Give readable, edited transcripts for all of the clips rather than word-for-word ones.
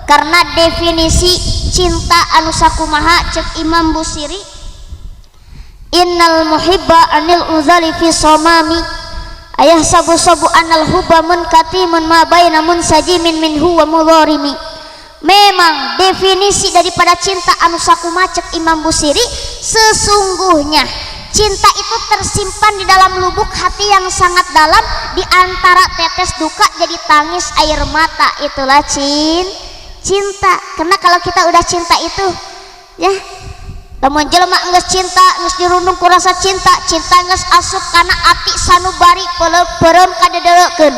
Karena definisi cinta anu sakumaha cek Imam Busiri, innal muhibba anil uzali fi somami ayah sabu-sabu anal hubba munkatimun ma baina munsajimin minhu wa mudharimi. Memang definisi daripada cinta anu sakumaha cek Imam Busiri, sesungguhnya cinta itu tersimpan di dalam lubuk hati yang sangat dalam, di antara tetes duka jadi tangis air mata. Itulah cinta. Karena kalau kita udah cinta itu ya, lamun jelema geus cinta, geus dirundung ku rasa cinta, cinta geus asup kana ati sanubari peureum kadedeukeun,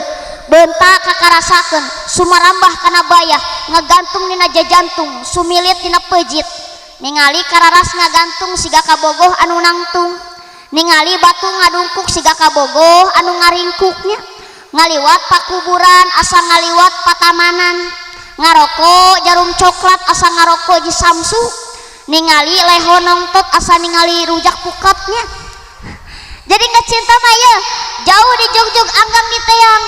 bentak kakarasakeun, sumarambah kana bayah, ngagantung dina jajantung, sumilit dina pejit, ningali kararas ngagantung siga kabogoh anu nangtung, ningali batu ngadungkuk siga kabogoh anu ngaringkuknya, ngaliwat pakuburan asa ngaliwat patamanan, ngaroko jarum coklat asa ngaroko ji samsu, ningali leho nongtot asa ningali rujak pukatnya. Jadi nggak cinta mah ya jauh di jugjug anggang di teang,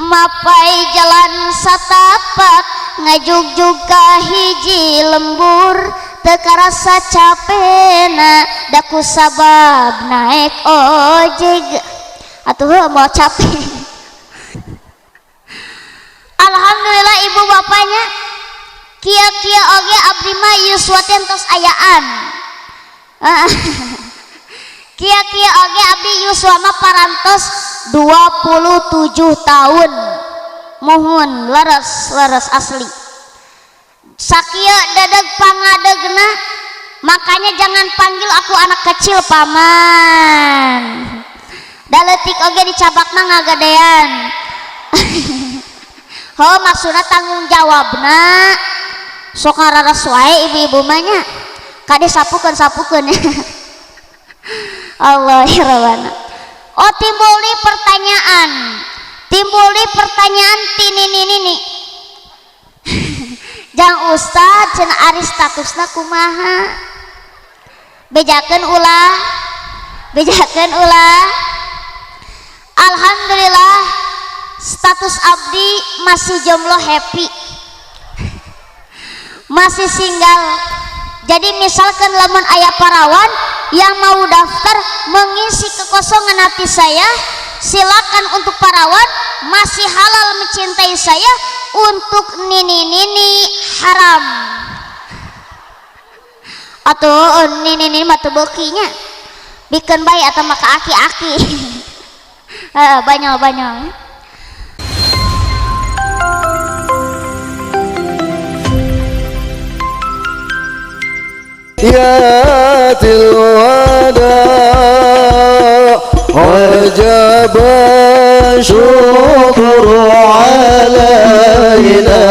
mapai jalan satapak ngajugjug ka hiji lembur, teu karasa capena daku sabab naek ojek atuh heuh mau capek. Alhamdulillah ibu bapaknya kia-kia oge abdi mah yuswa teh tos ayaan. Kia-kia oge abdi yuswa mah parantos 27 tahun. Mohon leres-leres asli. Sakieu dedeg pangadegna, makanya jangan panggil aku anak kecil paman. Da leutik oge dicabakna ngagadean. Oh maksudna tanggung jawabna sok ngararas wae ibu-ibu mah nya. Kade sapukeun sapukeun. Allah ya Rabbana. Oh timbul nih pertanyaan. Timbul nih pertanyaan tini nini nih. Jang ustad cenah ari statusna kumaha? Bejakeun ulah. Bejakeun ulah. Alhamdulillah status abdi masih jomblo happy, masih single. Jadi misalkan lamun aya parawan yang mau daftar mengisi kekosongan hati saya, silakan. Untuk parawan masih halal mencintai saya, untuk nini-nini haram. Atau nini-nini mah teu beukinya, bikeun bae atau maka aki-aki. Banyol-banyol. يا الوداع وجب الشكر علينا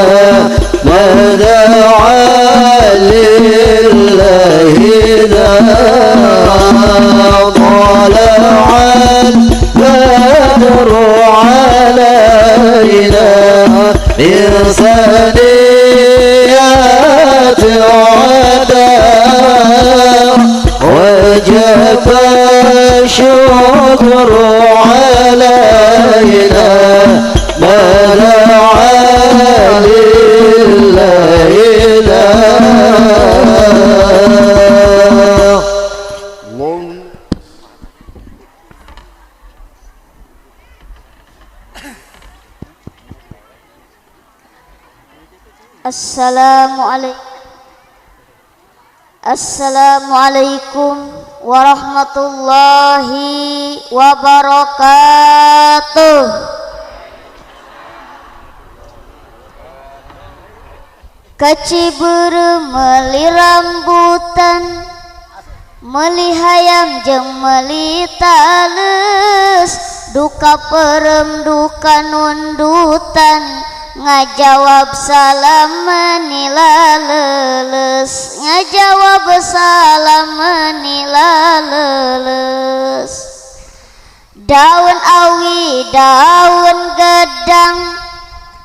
ما دعا لله طلع البدر علينا من ثنيات الوداع وجب الشكر علينا ما دعا لله. Assalamualaikum warahmatullahi wabarakatuh. Kacibeureum meuli rambutan, meuli hayam jeung meuli taleus, duka peureum duka nundutan, ngajawab salam menila leuleus, ngajawab salam menila leuleus. Daun awi daun gedang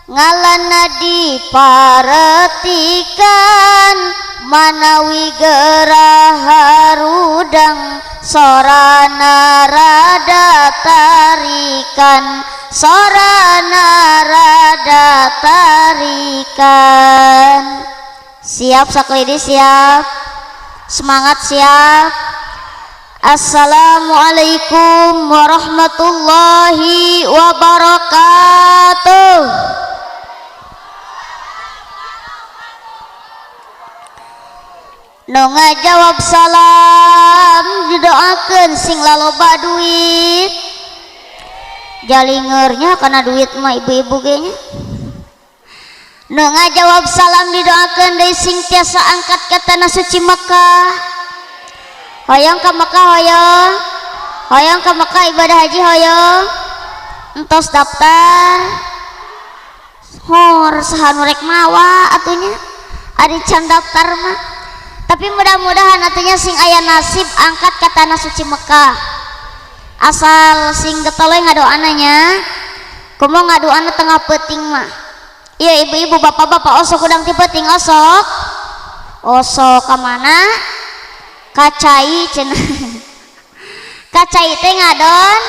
ngalana diparetikan, manawi gerah harudang sorana rada tarikan, sorana rada tarikan. Siap saklidi siap. Semangat siap. Assalamualaikum warahmatullahi wabarakatuh. Nu ngajawab salam didoakeun sing laloba duit. Jalingernya karena duit mah ibu-ibu ge nya. Nu ngajawab salam didoakeun deui sing tiasa angkat ka tanah suci Mekah. Hoyong ka Mekah hoyong. Hoyong ka Mekah ibadah haji hoyong. Entos daftar. Hor saha nu rek mawa atunya. Ari can daftar mah. Tapi mudah-mudahan atunya sing aya nasib angkat ka tanah suci Mekah. Asal sing getoloy ngadoana nya. Komo ngadoana tengah peuting mah. Iya ibu-ibu bapak-bapak osok udang ti peuting osok. Osok ka mana? Kacai cenah. Kacai teh ngadon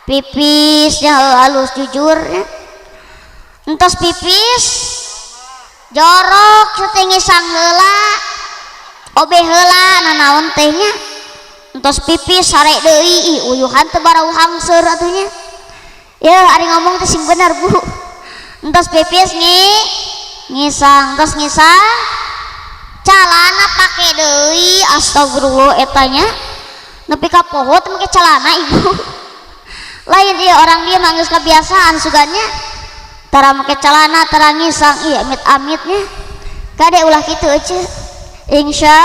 pipis nya halus jujur nya. Entos pipis jorok teh ngisang heula. Obe heula nanaon teh nya. Entos pipis sare deui ih uyuhan teh barau hangseur atuh nya. Ya ari ngomong teh sing bener Bu. Entos pipis ngisang, entos ngisang calana pake deui astagfirullah etanya nepi ka poho teh make calana ibu. Lain ieu orang dia mah geus kebiasaan sugannya tara make calana tara ngisang ieu amit-amitnya kade ulah kitu eueuh. Insya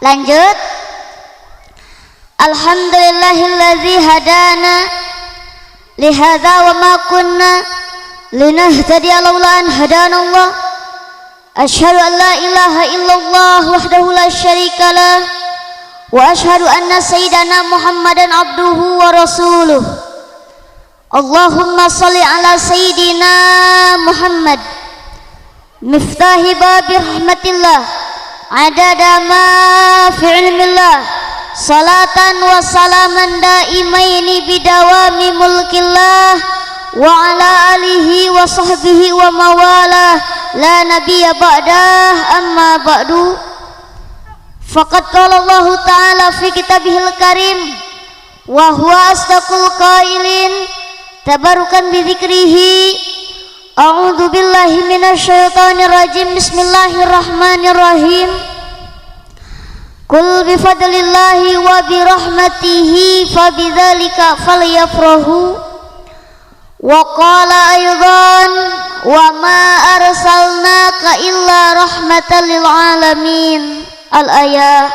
lanjut. Alhamdulillahilladzi hadana lihadza wa ma kunna linahtadiya laula an hadana Allah. Asyhadu an la ilaha illallah wahdahu la syarika lah wa asyhadu anna sayyidana Muhammadan abduhu wa rasuluh. Allahumma shalli ala sayyidina Muhammad miftahi babi rahmatillah adada ma fi ilmillah salatan wa salaman daimaini bidawami mulkillah wa ala alihi wa sahbihi wa mawalah la nabiyya ba'dah amma ba'du. Faqad qala Allah ta'ala fi kitabihil karim wa huwa asdaqul qailin tabarukan bi dzikrihi. A'udzu billahi minasyaitonir rajim. Bismillahirrahmanirrahim. Qul bi fadlillahi wa bi rahmatihi fabidzalika falyafrahu. Wa qala aidan wa ma arsalnaka illa rahmatan lil alamin. Al-ayah.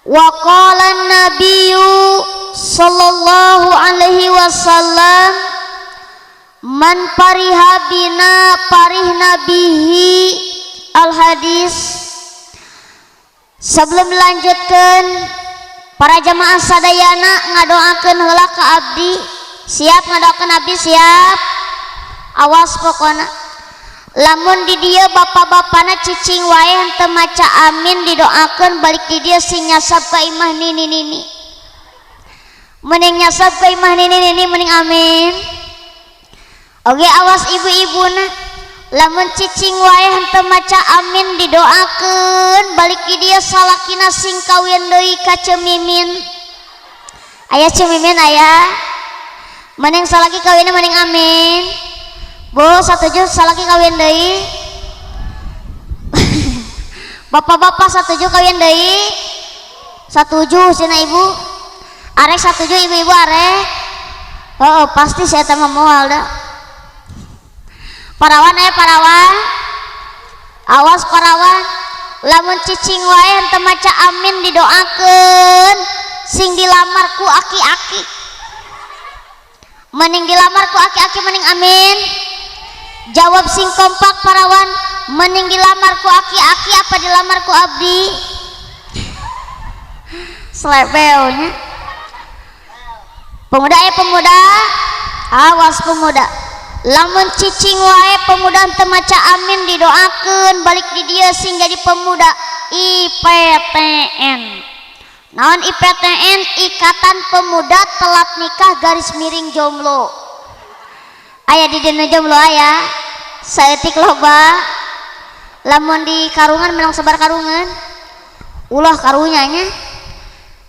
Wa qala an-nabiyyu sallallahu alaihi wasallam man pariha bina parihna bihi. Al-hadis. Sebelum melanjutkan para jamaah sadayana ngadoakeun heula ka abdi. Siap ngadoakeun abdi siap. Awas pokona lamun di dieu bapak-bapana cicing wae henteu maca amin didoakeun balik di dieu sing nyasab ka imah nini nini. Mending nyasab ka imah nini nini mending amin. Oke awas ibu-ibuna lamun cicing wae henteu maca amin didoakeun balik di dieu salakina sing kawin deui ka Cemimin. Aya Cemimin aya. Mending salaki kawinna mending amin. Bu satuju salaki kawin deui. Bapak-bapak satuju kawin deui. Satuju cenah ibu. Arek satuju ibu-ibu arek. Oh, pasti saya teh mah moal da. Parawan aya parawan. Awas parawan. Lamun cicing wae henteu maca amin didoakeun sing dilamar ku aki-aki. Mending dilamar ku aki-aki mending amin. Jawab sing kompak parawan, mending dilamar ku aki-aki apa dilamar ku abdi? Selebelnya. Pemuda ya pemuda, awas pemuda. Lamun cicing wae pemuda teu maca amin didoakeun balik di dieu sing jadi pemuda IPTN. Naon IPTN? Ikatan Pemuda Telat Nikah Garis Miring Jomblo. Aya di dina jomblo aya. Saeutik loba. Lamun di karungan menang sebar karungan. Ulah karunyanya.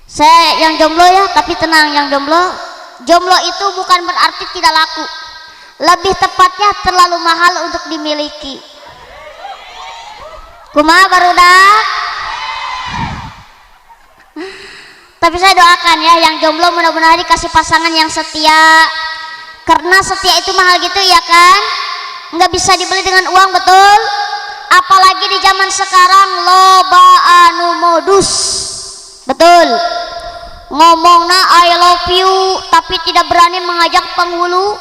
Saya yang jomblo ya, tapi tenang yang jomblo. Jomblo itu bukan berarti tidak laku. Lebih tepatnya terlalu mahal untuk dimiliki. Kumaha barudak? Tapi saya doakan ya yang jomblo mudah-mudahan dikasih pasangan yang setia. Karena setia itu mahal gitu ya kan? Nggak bisa dibeli dengan uang, betul? Apalagi di zaman sekarang loba anu modus. Betul. Ngomongna I love you tapi tidak berani mengajak penghulu.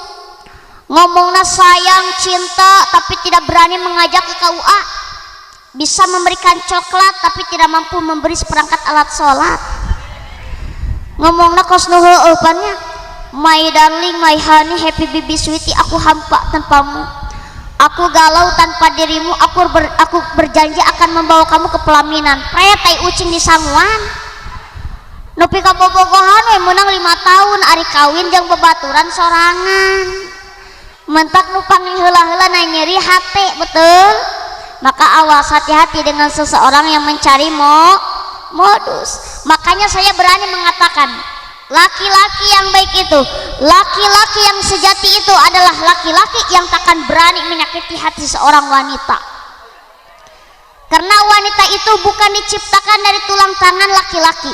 Ngomongna sayang cinta tapi tidak berani mengajak ke KUA. Bisa memberikan coklat tapi tidak mampu memberi seperangkat alat sholat. Ngomongna kos nu heueuh pan nya. My darling, my honey, happy baby sweetie, aku hampa tanpamu. Aku galau tanpa dirimu, aku berjanji akan membawa kamu ke pelaminan. Pret tai ucing di sanguan. Nepi ka bobogohan we meunang 5 tahun ari kawin jeung bebaturan sorangan. Mentak nu panggih heula-heula na nyeri hate, betul? Maka awas, hati-hati dengan seseorang yang mencari modus. Makanya saya berani mengatakan, laki-laki yang baik itu, laki-laki yang sejati itu adalah laki-laki yang takkan berani menyakiti hati seorang wanita. Karena wanita itu bukan diciptakan dari tulang tangan laki-laki.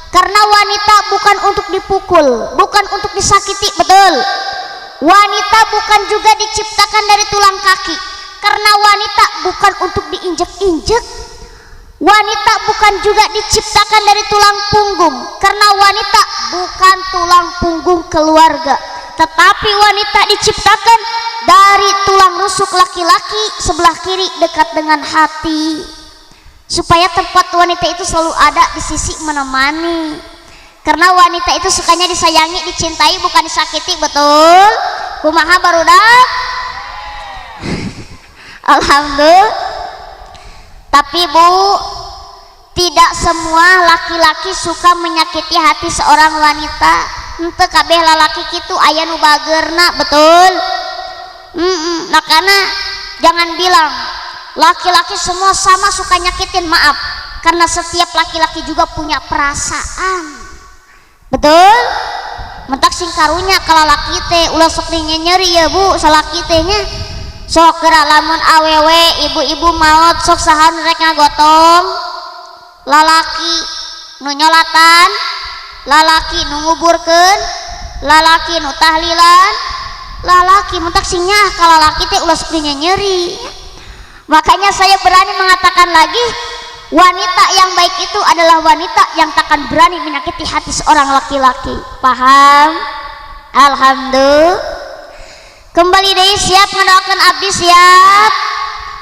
Karena wanita bukan untuk dipukul, bukan untuk disakiti, betul? Wanita bukan juga diciptakan dari tulang kaki. Karena wanita bukan untuk diinjek-injek. Wanita bukan juga diciptakan dari tulang punggung. Karena wanita bukan tulang punggung keluarga. Tetapi wanita diciptakan dari tulang rusuk laki-laki sebelah kiri dekat dengan hati. Supaya tempat wanita itu selalu ada di sisi menemani. Karena wanita itu sukanya disayangi, dicintai, bukan disakiti, betul? Kumaha barudak? Alhamdulillah. Tapi Bu, tidak semua laki-laki suka menyakiti hati seorang wanita. Henteu kabeh lalaki kitu, aya nu bageurna, betul? Makanya jangan bilang laki-laki semua sama suka nyakitin, maaf. Karena setiap laki-laki juga punya perasaan. Betul? Mentak sing karunya kalau laki teh ulah sok nyeri ya Bu, salaki teh nya. Sok gerak lamun awewe ibu-ibu maot sok saha nu rek ngagotong, lalaki nu nyolatan, lalaki nu nguburkeun, lalaki nu tahlilan, lalaki. Mentak sing nyah kalau laki teh ulah sok nyeri. Makanya saya berani mengatakan lagi, wanita yang baik itu adalah wanita yang takkan berani menyakiti hati seorang laki-laki. Paham? Alhamdulillah. Kembali deh, siap mendoakan abdi, siap.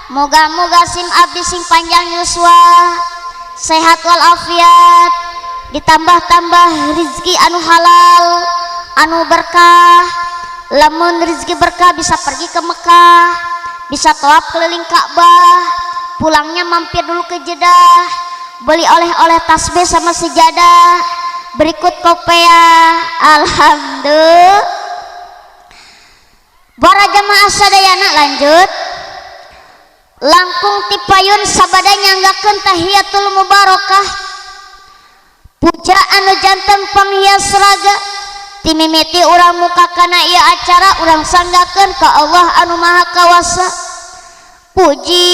Moga-moga sim abdi sing panjang yuswa, sehat walafiat, ditambah-tambah rezeki anu halal, anu berkah. Lamun rezeki berkah bisa pergi ke Mekah, bisa tawaf keliling Ka'bah, pulangnya mampir dulu ke Jeddah, beli oleh-oleh tasbih sama sejadah, berikut kopiah. Alhamdulillah. Para jamaah sadayana lanjut. Langkung tipayun sabada nyanggakeun tahiyatul mubarakah. Puja anu janten panghias raga. Timimiti urang muka kana ieu acara urang sanggakeun ka Allah anu Maha Kawasa. Puji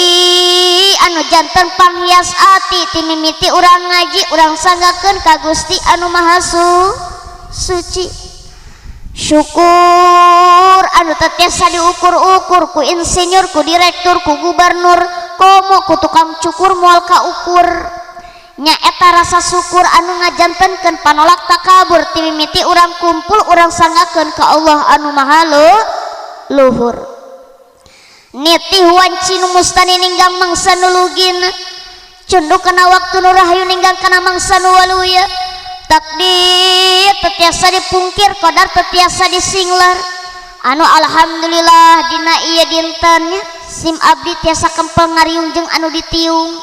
anu janten panghias ati, timimiti urang ngaji urang sanggakeun ka Gusti anu Maha Suci. Syukur anu teu tiasa diukur-ukur ku insinyur, ku direktur, ku gubernur, komo ku tukang cukur moal kaukur. Nya eta rasa syukur anu ngajantenkeun panolak takabur, timimiti urang kumpul urang sanggakeun ka Allah anu Maha Luhur. Nitih wanci nu mustani ninggang mangsa nu lugina, cunduk kana waktu nu rahayu ninggang kana mangsa nu waluya. Takdir teu tiasa dipungkir, qadar teu tiasa disinglar. Anu alhamdulillah dina ieu dinten nya sim abdi tiasa kempel ngariung jeung anu ditiung.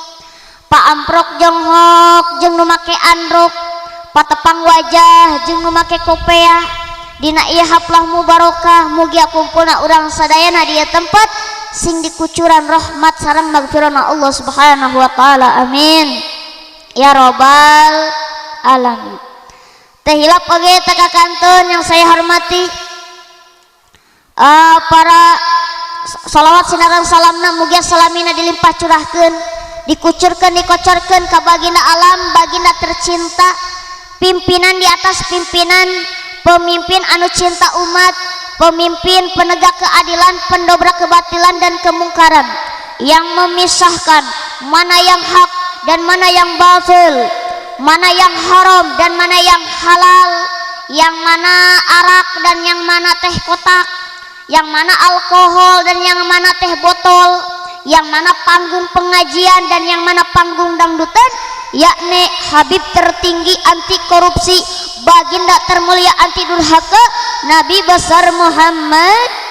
Paamprok jonghok jeung nu make androk, patepang wajah jeung nu make kopeah. Dina ieu haflah mubarokah mugia kumpulna urang sadayana di ieu tempat sing dikucuran rahmat sareng magfirana Allah Subhanahu wa taala. Amin ya robbal alamin. Teh hilap oge teka kantun yang saya hormati, para salawat sinaran salamna mugia salamina dilimpah curahkeun, dikucurkeun, dikocorkeun ka baginda alam, baginda tercinta, pimpinan di atas pimpinan, pemimpin anu cinta umat, pemimpin penegak keadilan, pendobrak kebatilan dan kemungkaran, yang memisahkan mana yang hak dan mana yang batil, mana yang haram dan mana yang halal, yang mana arak dan yang mana teh kotak, yang mana alkohol dan yang mana teh botol, yang mana panggung pengajian dan yang mana panggung dangdutan, yakni Habib tertinggi anti korupsi, baginda termulia anti durhaka, Nabi besar Muhammad.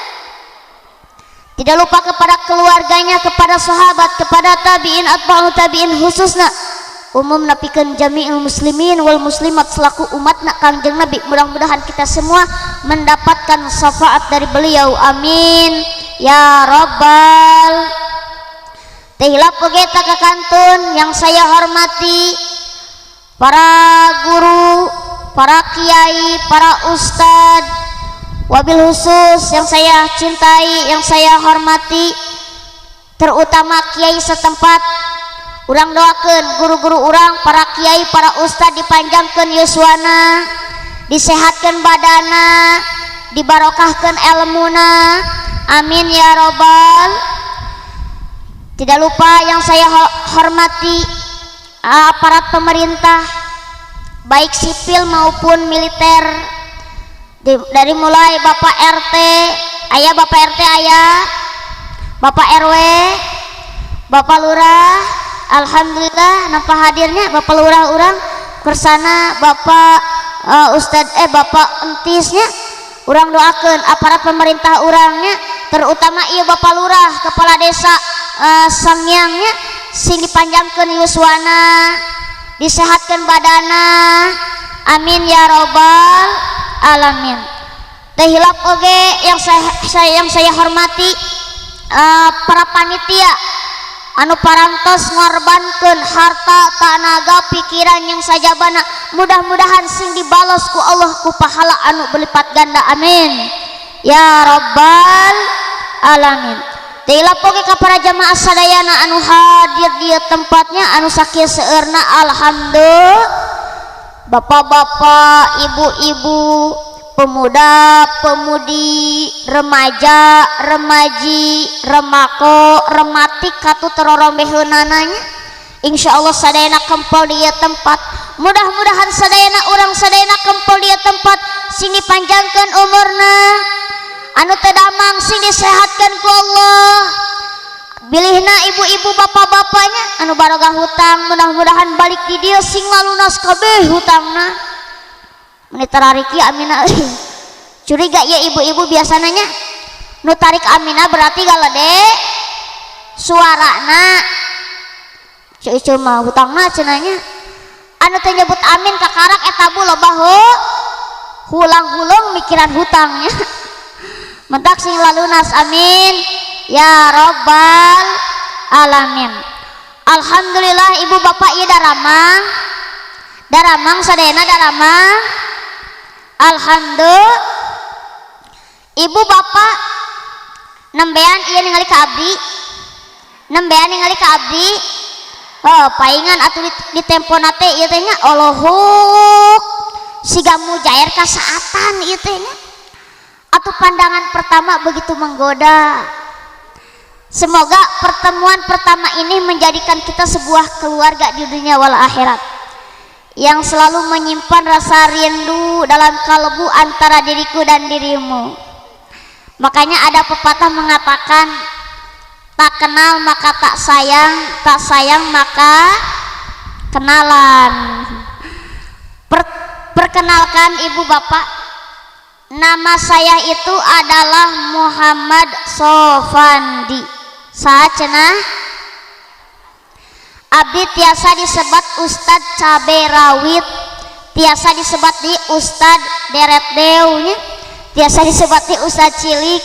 Tidak lupa kepada keluarganya, kepada sahabat, kepada tabiin, atba'u tabiin, khususna umum napikeun jami'il muslimin wal muslimat selaku umatna Kangjeng Nabi. Mudah-mudahan kita semua mendapatkan syafaat dari beliau. Amin ya rabbal. Teh hilap oge ka kantun yang saya hormati, para guru, para kiai, para ustad, wabil khusus yang saya cintai, yang saya hormati, terutama kiai setempat. Urang doakeun guru-guru urang, para kiai, para ustad dipanjangkeun yuswana, disehatkeun badana, dibarokahkeun elmuna. Amin ya robbal. Tidak lupa yang saya hormati aparat pemerintah, baik sipil maupun militer, dari mulai Bapak RT, ayah Bapak RT, ayah Bapak RW, Bapak Lurah. Alhamdulillah nampak hadirnya Bapak Lurah urang kersana, Bapak Ustad, Bapak Entisnya. Urang doakeun aparat pemerintah urangnya, terutama iya Bapak Lurah, kepala desa Sangyangnya, sing dipanjangkeun yuswana, disehatkeun badana. Amin ya robbal alamin. Teh hilap oge yang saya hormati, para panitia anu parantos ngorbankeun harta, tanaga, pikiran yang sajabana, mudah-mudahan sing dibalos ku Allah ku pahala anu berlipat ganda. Amin ya robbal alamin. Teh hilap oge ka para jamaah sadayana anu hadir di tempatnya, anu sakieu seueurna alhamdulillah, bapak-bapak, ibu-ibu, pemuda, pemudi, remaja, remaji, remako, rematik katu terorombeheunananya. Insyaallah sadayana kempel di ieu tempat. Mudah-mudahan sadayana urang sadayana kempel di ieu tempat, sing dipanjangkeun umurna, anu teu damang sing disehatkeun ku Allah. Bilihna ibu-ibu bapak-bapaknya anu baroga hutang, mudah-mudahan balik di dieu sing lalunas kabeh hutangna. Meni tarariki amina. Curiga ya ibu-ibu biasananya nu tarik amina berarti galede suarana. Cucu mah hutangna cenanya. Anu teu nyebut amin kakarak eta bu loba hulang-hulung mikiran hutangnya. Mentak sing lalunas. Amin ya robbal alamin. Alhamdulillah ibu bapak ieu daramang, daramang sadayana daramang. Alhamdulillah. Ibu bapak nembean ieu ningali ka abdi, nembean ningali ka abdi. Oh, paingan atuh di tempona teh ieu teh nya olohok siga mujair kasaatan ieu teh nya. Atau pandangan pertama begitu menggoda. Semoga pertemuan pertama ini menjadikan kita sebuah keluarga di dunia wal akhirat, yang selalu menyimpan rasa rindu dalam kalbu antara diriku dan dirimu. Makanya ada pepatah mengatakan, tak kenal maka tak sayang, tak sayang maka kenalan. Perkenalkan ibu bapak, nama saya itu adalah Muhammad Sofandi. Saha cenah? Abdi tiasa disebat Ustad Cabe Rawit, tiasa disebat di Ustad Deret Deunya, tiasa disebat di Ustad Cilik.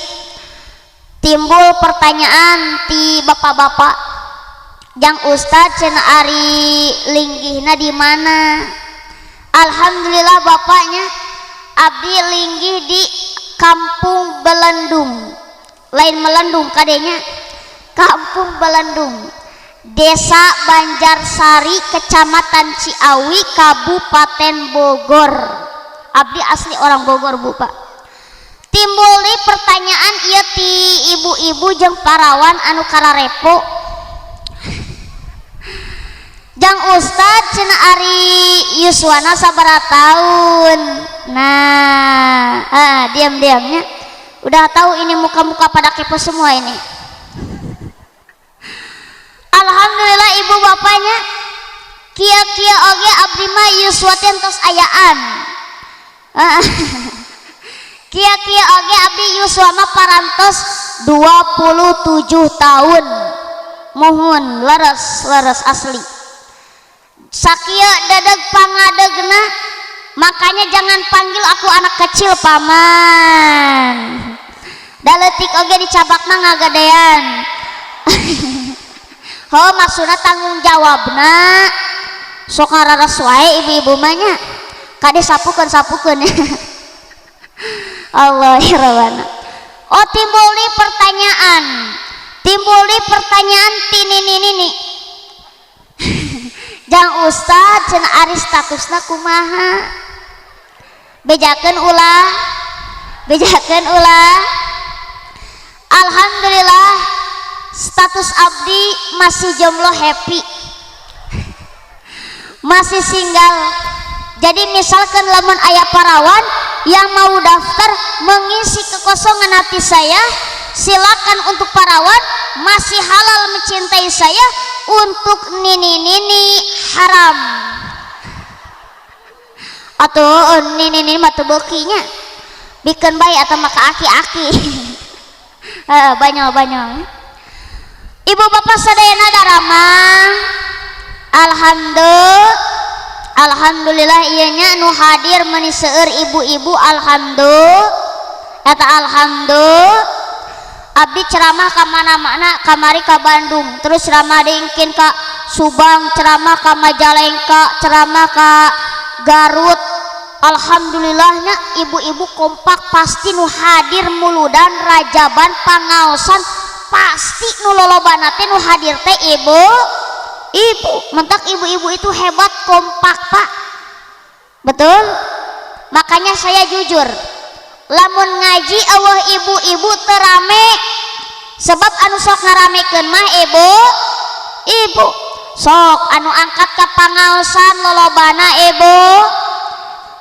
Timbul pertanyaan ti bapak-bapak, jang ustad cenah ari linggihna di mana? Alhamdulillah bapaknya abdi linggih di Kampung Belendung, lain Melendung kadenya, Kampung Belendung, Desa Banjarsari, Kecamatan Ciawi, Kabupaten Bogor. Abdi asli orang Bogor bu pak. Timbul di pertanyaan ieu ti ibu-ibu jeung parawan anu kararepo, jang ustad cenah ari yuswana sabaraha tahun? Nah, diam-diamnya udah tahu ini muka-muka pada kepo semua ini. Alhamdulillah ibu bapaknya, kieu-kieu oge abdi mah yuswa teh tos ayaan. Kieu-kieu oge abdi yuswa mah parantos 27 tahun. Mohon leres leres asli. Sakieu dedeg pangadegna, makanya jangan panggil aku anak kecil paman. Da leutik oge dicabak mah ngagadean. Oh maksudna tanggung jawabna sok ngararas wae ibu-ibu mah nya. Kade sapukeun sapukeun. Allah ya Rabbana. Oh timbul nih pertanyaan. Timbul nih pertanyaan tini nini nih. Jang ustad cenah ari statusna kumaha? Bejakeun ulah. Bejakeun ulah. Alhamdulillah status abdi masih jomblo happy, masih single. Jadi misalkan lamun aya parawan yang mau daftar mengisi kekosongan hati saya, silakan. Untuk parawan masih halal mencintai saya, untuk nini-nini haram. Atau nini-nini mah teu beukinya, bikeun bae atau maka aki-aki. Banyol-banyol. Ibu bapak sadayana daramang, alhamdulillah, alhamdulillah ieu nya nu hadir meuni seueur ibu-ibu. Alhamdulillah eta, alhamdulillah. Abdi ceramah ka mana-mana, kamari ka Bandung, terus ceramah dingkin ka Subang, ceramah ka Majalengka, ceramah ka Garut. Alhamdulillahnya ibu-ibu kompak, pasti nu hadir muludan, rajaban, pangaosan, pasti nu lolobana teh nu hadir teh ibu ibu. Mentak ibu-ibu itu hebat, kompak pak, betul. Makanya saya jujur, lamun ngaji Allah ibu-ibu terame, sebab anu sok ngaramekeun mah ibu ibu. Sok anu angkat ke pangaosan lolobana ibu,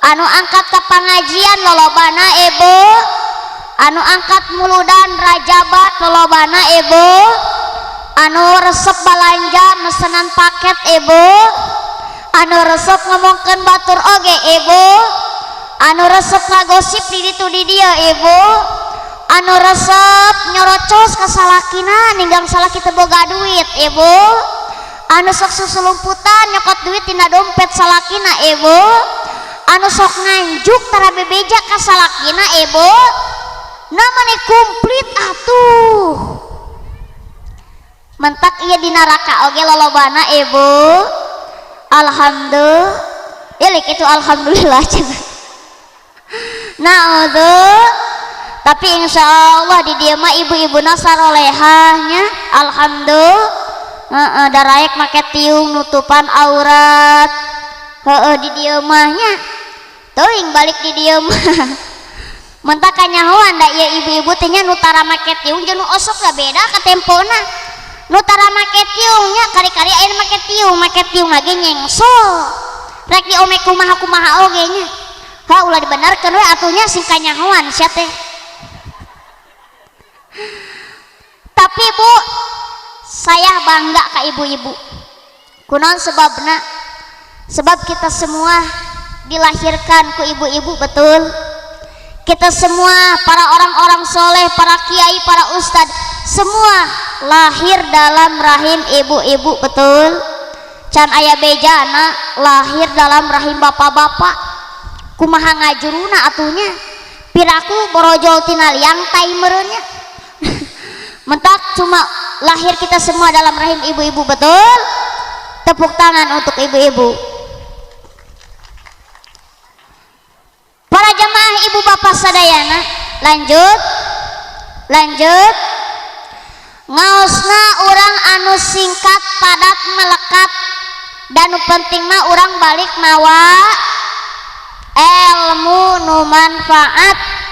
anu angkat ke pengajian lolobana ibu, anu angkat muludan, rajabat lolobana ibu, anu resep balanja mesenan paket ibu, anu resep ngomongkeun batur oge ibu, anu resep ngagosip di ditu di dieu ibu, anu resep nyorocos ka salakina ninggang salaki teu boga duit ibu, anu sok susulumputan nyokot duit tina dompet salakina ibu, anu sok nganjuk tara bebeja ka salakina ibu. Namanya komplit atuh. Mentak iya di neraka oge lolobana ibu. Alhamdulillah ilik itu, alhamdulillah cenah. Naudzu, tapi insya Allah di dia mah ibu-ibu nasarolehahnya, alhamdulillah. Heeh, daraek make tiung nutupan aurat. Heeh, di dieu mah nya teuing balik di dieu mah. Mentak kanyahoan da ieu ibu-ibu teh nya, nu tara make tiung jeung nu osok da beda ka tempona. Nu tara make tiung nya kari-kari aya make tiung, make tiung lagi nyengsol, rek diome kumaha kumaha oge nya. Ha, ulah dibenarkeun we atuh nya, sing kanyahoan sia teh. Tapi bu, saya bangga ka ibu-ibu. Kunaon sebabna? Sebab kita semua dilahirkan ku ibu-ibu, betul. Kita semua para orang-orang soleh, para kiai, para ustad, semua lahir dalam rahim ibu-ibu, betul. Can aya bejana lahir dalam rahim bapak-bapak. Kumaha ngajuruna atuhnya? Piraku borojol tina liang tai meureunnya. Mentak cuma lahir kita semua dalam rahim ibu-ibu, betul? Tepuk tangan untuk ibu-ibu. Para jamaah ibu bapak sadayana, lanjut. Lanjut. Ngaosna urang anu singkat, padat, melekat, dan nu penting mah urang balik mawa ilmu nu manfaat.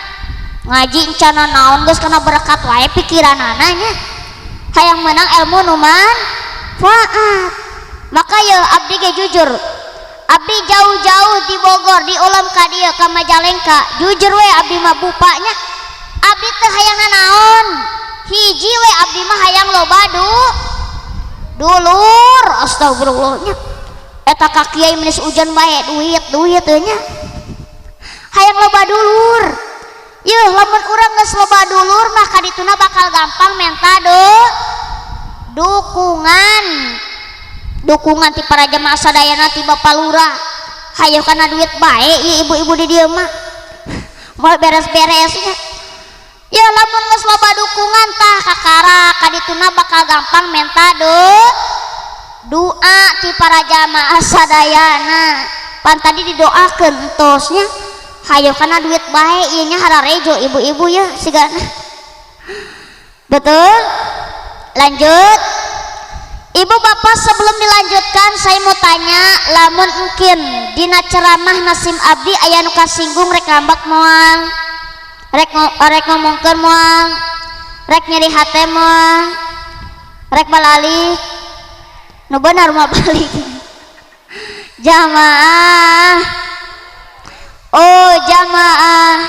Ngaji encana naon geus kana berkat wae pikiranana nya. Hayang menang ilmu nu manfaat. Maka ya abdi ge jujur, abdi jauh-jauh di Bogor, di ulam ka dieu ka Majalengka, jujur we abdi mah bupanya. Abdi teu hayang naon, hiji we abdi mah hayang loba dulur. Astagfirullahnya, eta ka kiai menis hujan bae duit duit teu nya. Hayang loba dulur. Yeuh lamun urang geus loba dulur mah kadituna bakal gampang menta dukungan. Dukungan ti para jamaah sadayana ti Bapak Lurah. Hayo kana duit bae ieu ibu-ibu di dieu mah. Moal beres-beresnya. Ya lamun geus loba dukungan tah kakara kadituna bakal gampang menta doa ti para jamaah sadayana. Pan tadi didoakeun entosnya. Hayo kana duit bae ieu nya hararejo ibu-ibu ya sigana. Betul? Lanjut. Ibu bapak sebelum dilanjutkan saya mau tanya, lamun mungkin dina ceramah Nasim abdi aya nu kasinggung rek ngambek moal, rek ngomongkeun moal, rek nyeri hate moal, rek balalik, nu benar mah balik. Jamaah, oh jamaah,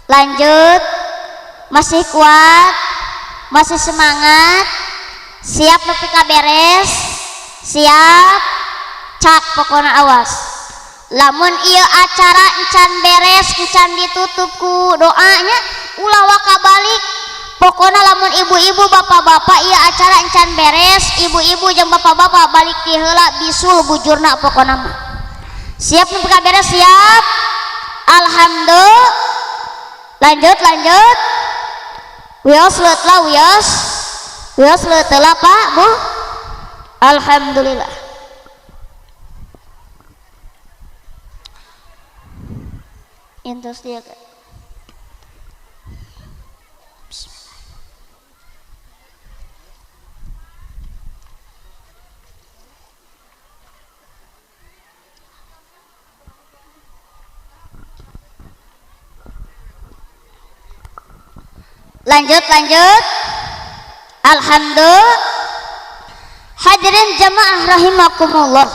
lanjut, masih kuat, masih semangat. Siap nepi ka beres, siap, cak pokona awas. Lamun ieu acara encan beres, encan ditutup ku doanya, ulah waka balik. Pokona lamun ibu-ibu bapak-bapak ieu acara encan beres, ibu-ibu jeung bapak-bapak balik ti heula bisul bujurna pokona mah. Siap nepi ka beres, siap. Alhamdulillah. Lanjut, lanjut. Wios leut lah wios. Wios leut lah Pak, Bu. Alhamdulillah. Intos dia kan. Lanjut, lanjut. Alhamdulillah. Hadirin jamaah rahimakumullah.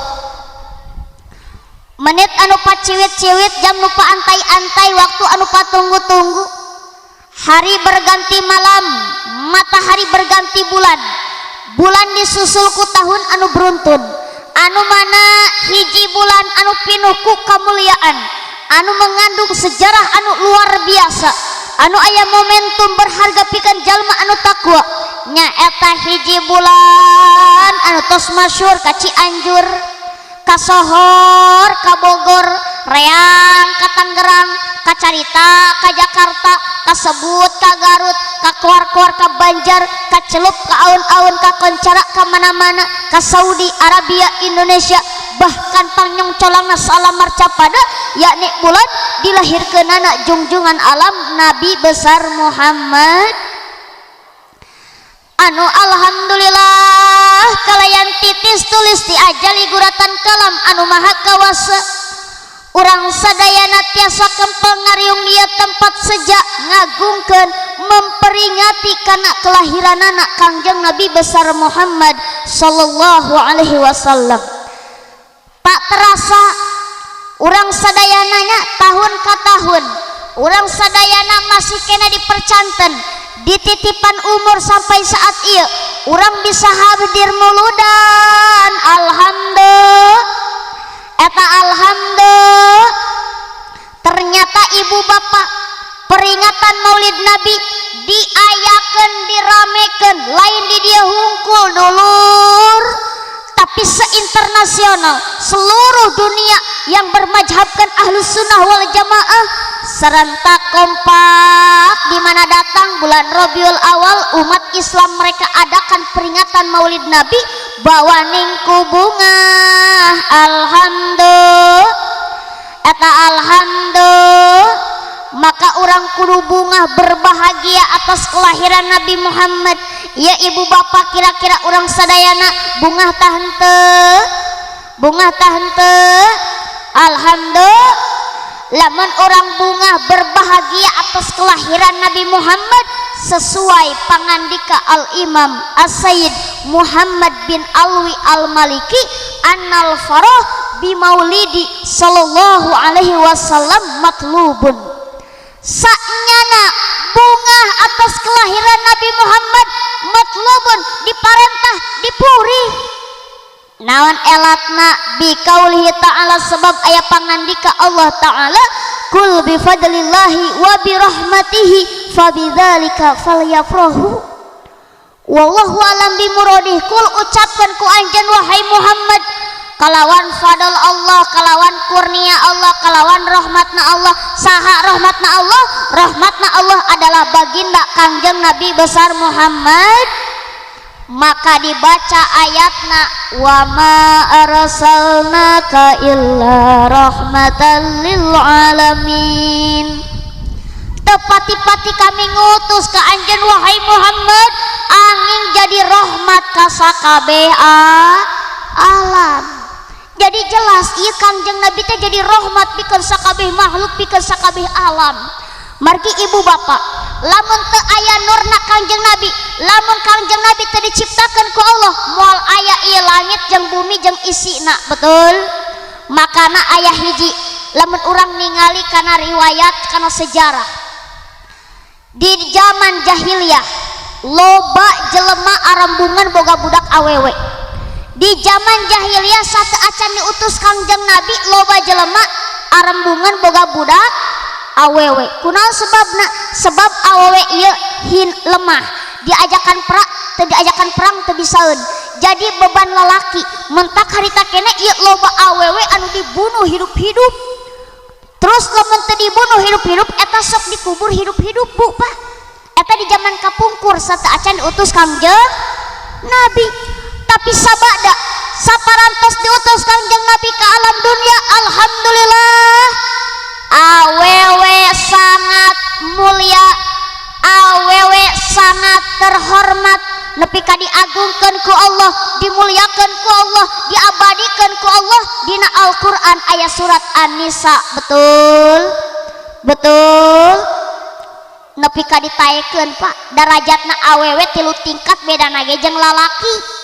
Menit anu paciwit-ciwit, jam nu paantai-antai, waktu anu patunggu-tunggu. Hari berganti malam, matahari berganti bulan. Bulan disusul ku tahun anu beruntun. Anu mana hiji bulan anu pinuh ku kamuliaan, anu mengandung sejarah anu luar biasa, anu aya momentum berharga pikeun jalma anu takwa. Nyaeta hiji bulan anu tos masyhur ka Cianjur, ka Sohor, ka Bogor, Reang, ka Tangerang, ka Carita, ka Jakarta, ka Sebut, ka Garut, ka Koar-Koar, ka Banjar, ka Celup, ka Aun-Aun, ka Koncara, ka mana-mana, ka Saudi Arabia, Indonesia, bahkan pangyong colangna salam marcapada, yakni bulan dilahirkeunana jungjungan alam Nabi besar Muhammad. Anu alhamdulillah kalayan titis tulis diajali guratan kalam anu maha kawasa. Urang sadayana tiasa kempel ngariung dia tempat sejak ngagungkeun memperingati kana kelahiranana Kangjeng Nabi besar Muhammad sallallahu alaihi wasallam. Tak terasa urang sadayananya tahun ka tahun, urang sadayana masih kena dipercanten, dititipan umur sampai saat ieu urang bisa hadir muludan. Alhamdulillah. Eta alhamdulillah. Ternyata ibu bapak peringatan Maulid Nabi diayakeun, diramekeun, lain di dia hungkul dulur, tapi seinternasional seluruh dunia yang bermazhabkan Ahlus Sunnah wal Jamaah serentak kompak Di mana datang bulan Rabiul Awal, umat Islam mereka adakan peringatan Maulid Nabi bawa ningku bunga. Alhamdulillah eta alhamdulillah. Maka orang kudu bunga berbahagia atas kelahiran Nabi Muhammad. Ya ibu bapak, kira-kira orang sadayana bungah tah henteu? Bungah tah henteu? Alhamdulillah. Lamun orang bunga berbahagia atas kelahiran Nabi Muhammad sesuai pangandika Al-Imam As-Sayyid Muhammad bin Alwi Al-Maliki, annal farah bimaulidi sallallahu alaihi wasallam matlubun. Saknyana bunga atas kelahiran Nabi Muhammad matlubun, diparentah, dipuri. Naon elatna bi kaulihi ta'ala, sebab aya pangandika Allah ta'ala, kul bi fadlillahi wa bi rahmatihi fabidzalika falyafrahu wallahu alam bi muradih. Kul ucapkan ku anjeun wahai Muhammad, kalawan fadl Allah, kalawan kurnia Allah, kalawan rahmatna Allah. Saha rahmatna Allah? Rahmatna Allah adalah baginda Kangjeng Nabi besar Muhammad. Maka dibaca ayatna wa ma arsalnaka illa rahmatan lil alamin. Tepati-pati kami ngutus ke anjeun wahai Muhammad angin jadi rahmat ka sakabeh alam. Jadi jelas ieu Kangjeng Nabi teh jadi rahmat pikeun sakabeh makhluk, pikeun sakabeh alam. Margi ibu bapak, lamun teu aya nurna Kangjeng Nabi, lamun Kangjeng Nabi teu diciptakeun ku Allah, moal aya ieu langit jeung bumi jeung isina, betul? Makana aya hiji, lamun urang ningali kana riwayat, kana sejarah di zaman jahiliyah loba jelema arambungan boga budak awewe. Di zaman jahiliyah satu acan diutus Kangjeng Nabi loba jelema arambungan boga budak awewe. Kunaon sebabna? Sebab awewe ieu hin lemah, diajakan perang teu diajakan perang teu bisaeun. Jadi beban lalaki. Mentak harita kene ieu loba awewe anu dibunuh hidup-hidup. Terus lamun teu dibunuh hidup-hidup eta sok dikubur hidup-hidup, Bu, Pak. Eta di zaman kapungkur satu acan diutus Kangjeng Nabi. Tapi sabada saparantos diutus Kangjeng Nabi ke alam dunia, alhamdulillah awewe sangat mulia, awewe sangat terhormat, nepi ka diagungkeun ku Allah, dimuliakeun ku Allah, diabadikeun ku Allah dina Al-Qur'an aya surat An-Nisa, betul? Betul? Nepi ka ditaekeun, Pak, darajatna awewe 3 tingkat bedana ge jeung lalaki.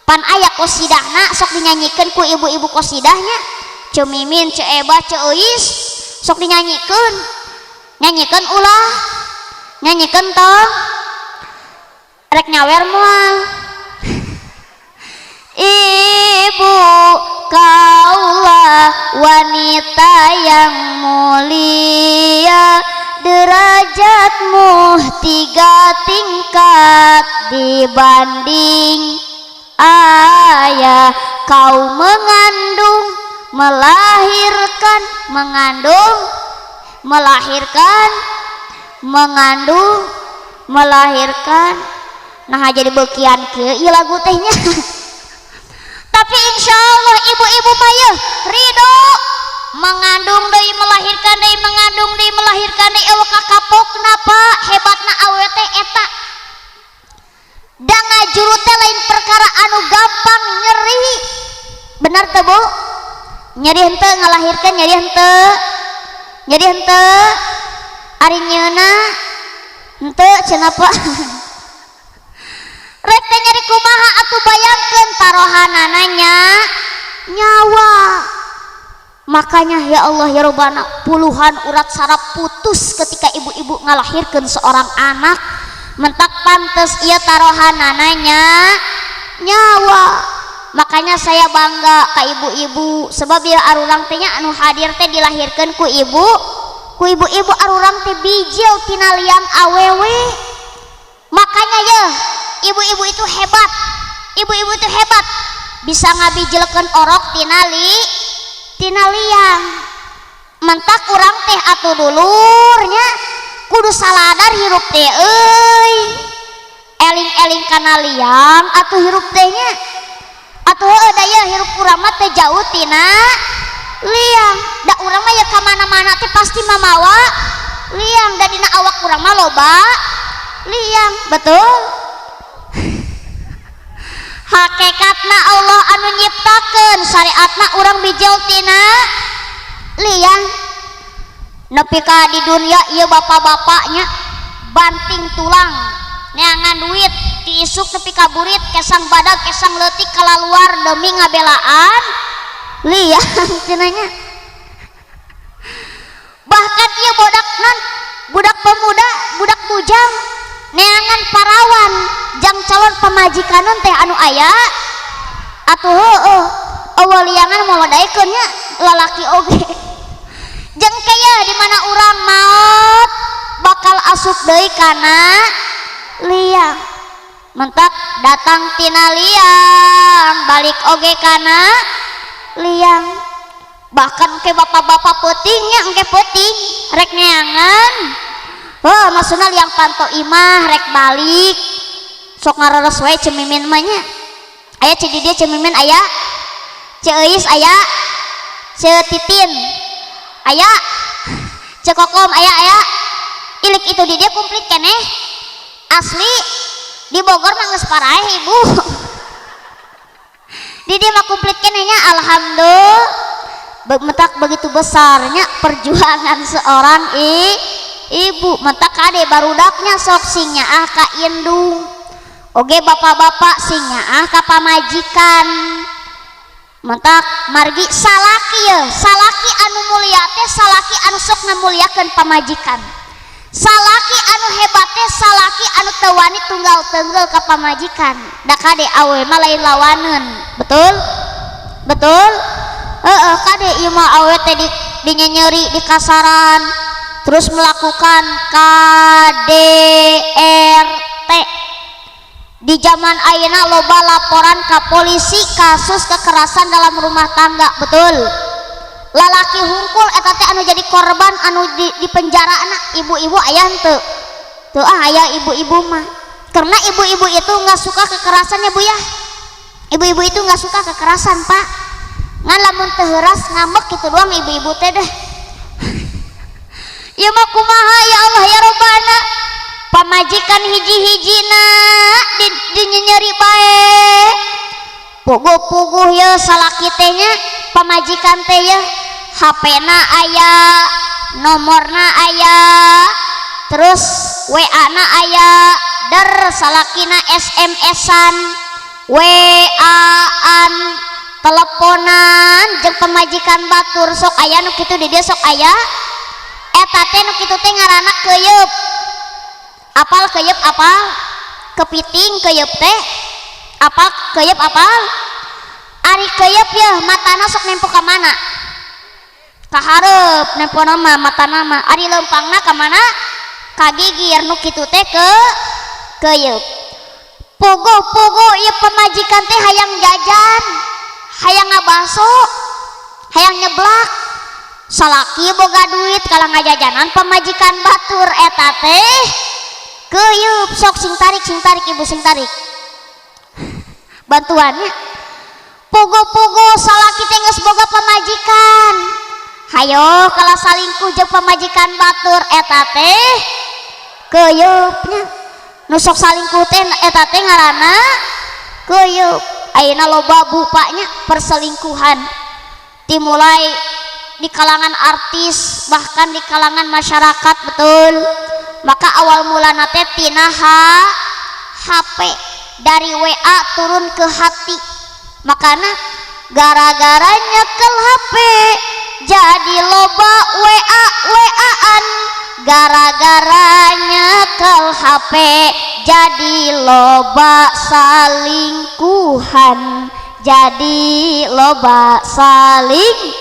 Pan aya qosidahna sok dinyanyikeun ku ibu-ibu qosidahnya, Ceu Mimin, Ceu Ebah, Ceu Euis sok dinyanyikeun. Nyanyikeun ulah, nyanyikeun tong, rek nyawer moal. Ibu kaulah wanita yang mulia, derajatmu 3 tingkat dibanding ayah. Kau mengandung, melahirkan, mengandung, melahirkan, mengandung, melahirkan. Nah jadi bekian ke ieu lagu tehnya. Tapi insya Allah ibu-ibu mah ridho mengandung deui, melahirkan deui, mengandung deui, melahirkan deui, eueuh kakapokna, Pak. Hebatna awewe teh eta. Da ngajuru teh lain perkara anu gampang, nyeri. Benar teu, Bu? Nyeri henteu ngalahirkeun, nyeri henteu? Nyeri henteu? Ari nyeuna henteu cenah, Pak. Rek teh nyeri kumaha atuh, bayangkeun tarohanana nya nyawa. Makanya ya Allah ya Robbana, puluhan urat saraf putus ketika ibu-ibu ngalahirkeun seorang anak. Mentak pantes ieu tarohanana nya nyawa. Makanya saya bangga ka ibu-ibu, sebab ya arurang teh nya anu hadir teh dilahirkeun ku ibu, ku ibu-ibu arurang teh bijil tina liang awewe. Makanya ya ibu-ibu itu hebat, ibu-ibu itu hebat, bisa ngabijilkeun orok tina liang. Mentak urang teh atuh dulurnya Kudu saladar hirup teh euy. Eling-eling kana liang atuh hirup teh nya. Atuh heueuh da ieu hirup urang mah teh jauh tina liang. Da urang mah ya ka mana-mana teh pasti mamawa liang, da dina awak urang mah loba liang, betul? Hakikatna Allah anu nyiptakeun syariatna urang bijil tina liang. Nepi ka di dunia ieu bapak-bapaknya banting tulang neangan duit diisuk nepi ka burit kesang badag kesang leutik kalaluar demi ngabelaan liang cenanya. Bahkan ieu budak non budak pemuda budak bujang neangan parawan jang calon pamajikan teh anu aya atuh heueuh eueuh liangan moal daekeun nya lalaki oge. Jeung kaya di mana urang maot bakal asup deui kana liang. Mentak datang tina liang balik oge kana liang. Bahkan ke bapak-bapak peutingnya engke peuting rek neangan heuh maksudna liang panto imah rek balik sok ngareres wae cemimin mah nya. Aya ce di dieu cemimin aya, ce Euis aya, ce Titin aya, ce Kokom aya aya. Ilik itu di dieu komplit keneh asli di Bogor mah geus paraeh ibu. Di dieu mah komplit keneh nya alhamdulillah. Mentak begitu besarnya perjuangan seorang ibu. Mentak kade barudaknya sok sing nyaah ka indung oge bapak-bapak sing nyaah ka pamajikan. Mentak margi salaki ye, salaki anu mulia teh salaki anu sok ngamuliakeun pamajikan, salaki anu hebat teh salaki anu teu wani tunggal tenggel ka pamajikan. Da kade awe mah lain lawaneun, betul? Betul? Heeh, kade ieu mah awe teh dinyenyeri di kasaran terus melakukan KDRT. Di zaman ayeuna loba laporan ka polisi kasus kekerasan dalam rumah tangga, betul? Lalaki hungkul eta teh anu jadi korban anu di penjara anak ibu-ibu aya henteu? Teu ah aya ibu-ibu mah. Karena ibu-ibu itu nggak suka kekerasan ya Bu ya. Ibu-ibu itu nggak suka kekerasan Pak. Ngan lamun teu heuras ngambek kitu doang ibu-ibu teh deh. Ieu mah kumaha ya Allah ya Robbana. Pamajikan hiji-hijina dinyenyeri bae. Puguh-puguh ye salaki teh nya, pamajikan teh ye HP-na aya, nomorna aya, terus WA-na aya, der salakina SMS-an, WA-an, teleponan jeung pamajikan batur sok aya nu kitu di dieu sok aya. Eta teh nu kitu teh ngaranna keuyeub. Apal keuyeub apal? Kepiting keuyeub teh. Apal keuyeub apal? Ari keuyeub yeuh matana sok nempo ka mana? Ka hareup nempona mah matana mah. Ari leumpangna ka mana? Ka gigir nu kitu teh ke keuyeub. Puguh-puguh ieu pamajikan teh hayang jajan, hayang ngabaso, hayang nyeblak. Salaki boga duit kalah ngajajanan pamajikan batur eta teh keuyeub. Sok sing tarik ibu sing tarik bantuannya. Puguh-puguh salaki teh geus boga pamajikan, hayo kalah salingkuh jeung pamajikan batur eta teh keuyeubnya. Nu sok salingkuh teh eta teh ngaranna keuyeub. Ayeuna loba bupanya perselingkuhan dimulai di kalangan artis bahkan di kalangan masyarakat, betul? Maka awal mulana teh tina HP dari WA turun ke hati. Makana gara-gara nyekel HP jadi loba WA WA-an, gara-gara nyekel HP jadi loba salingkuhan, jadi loba saling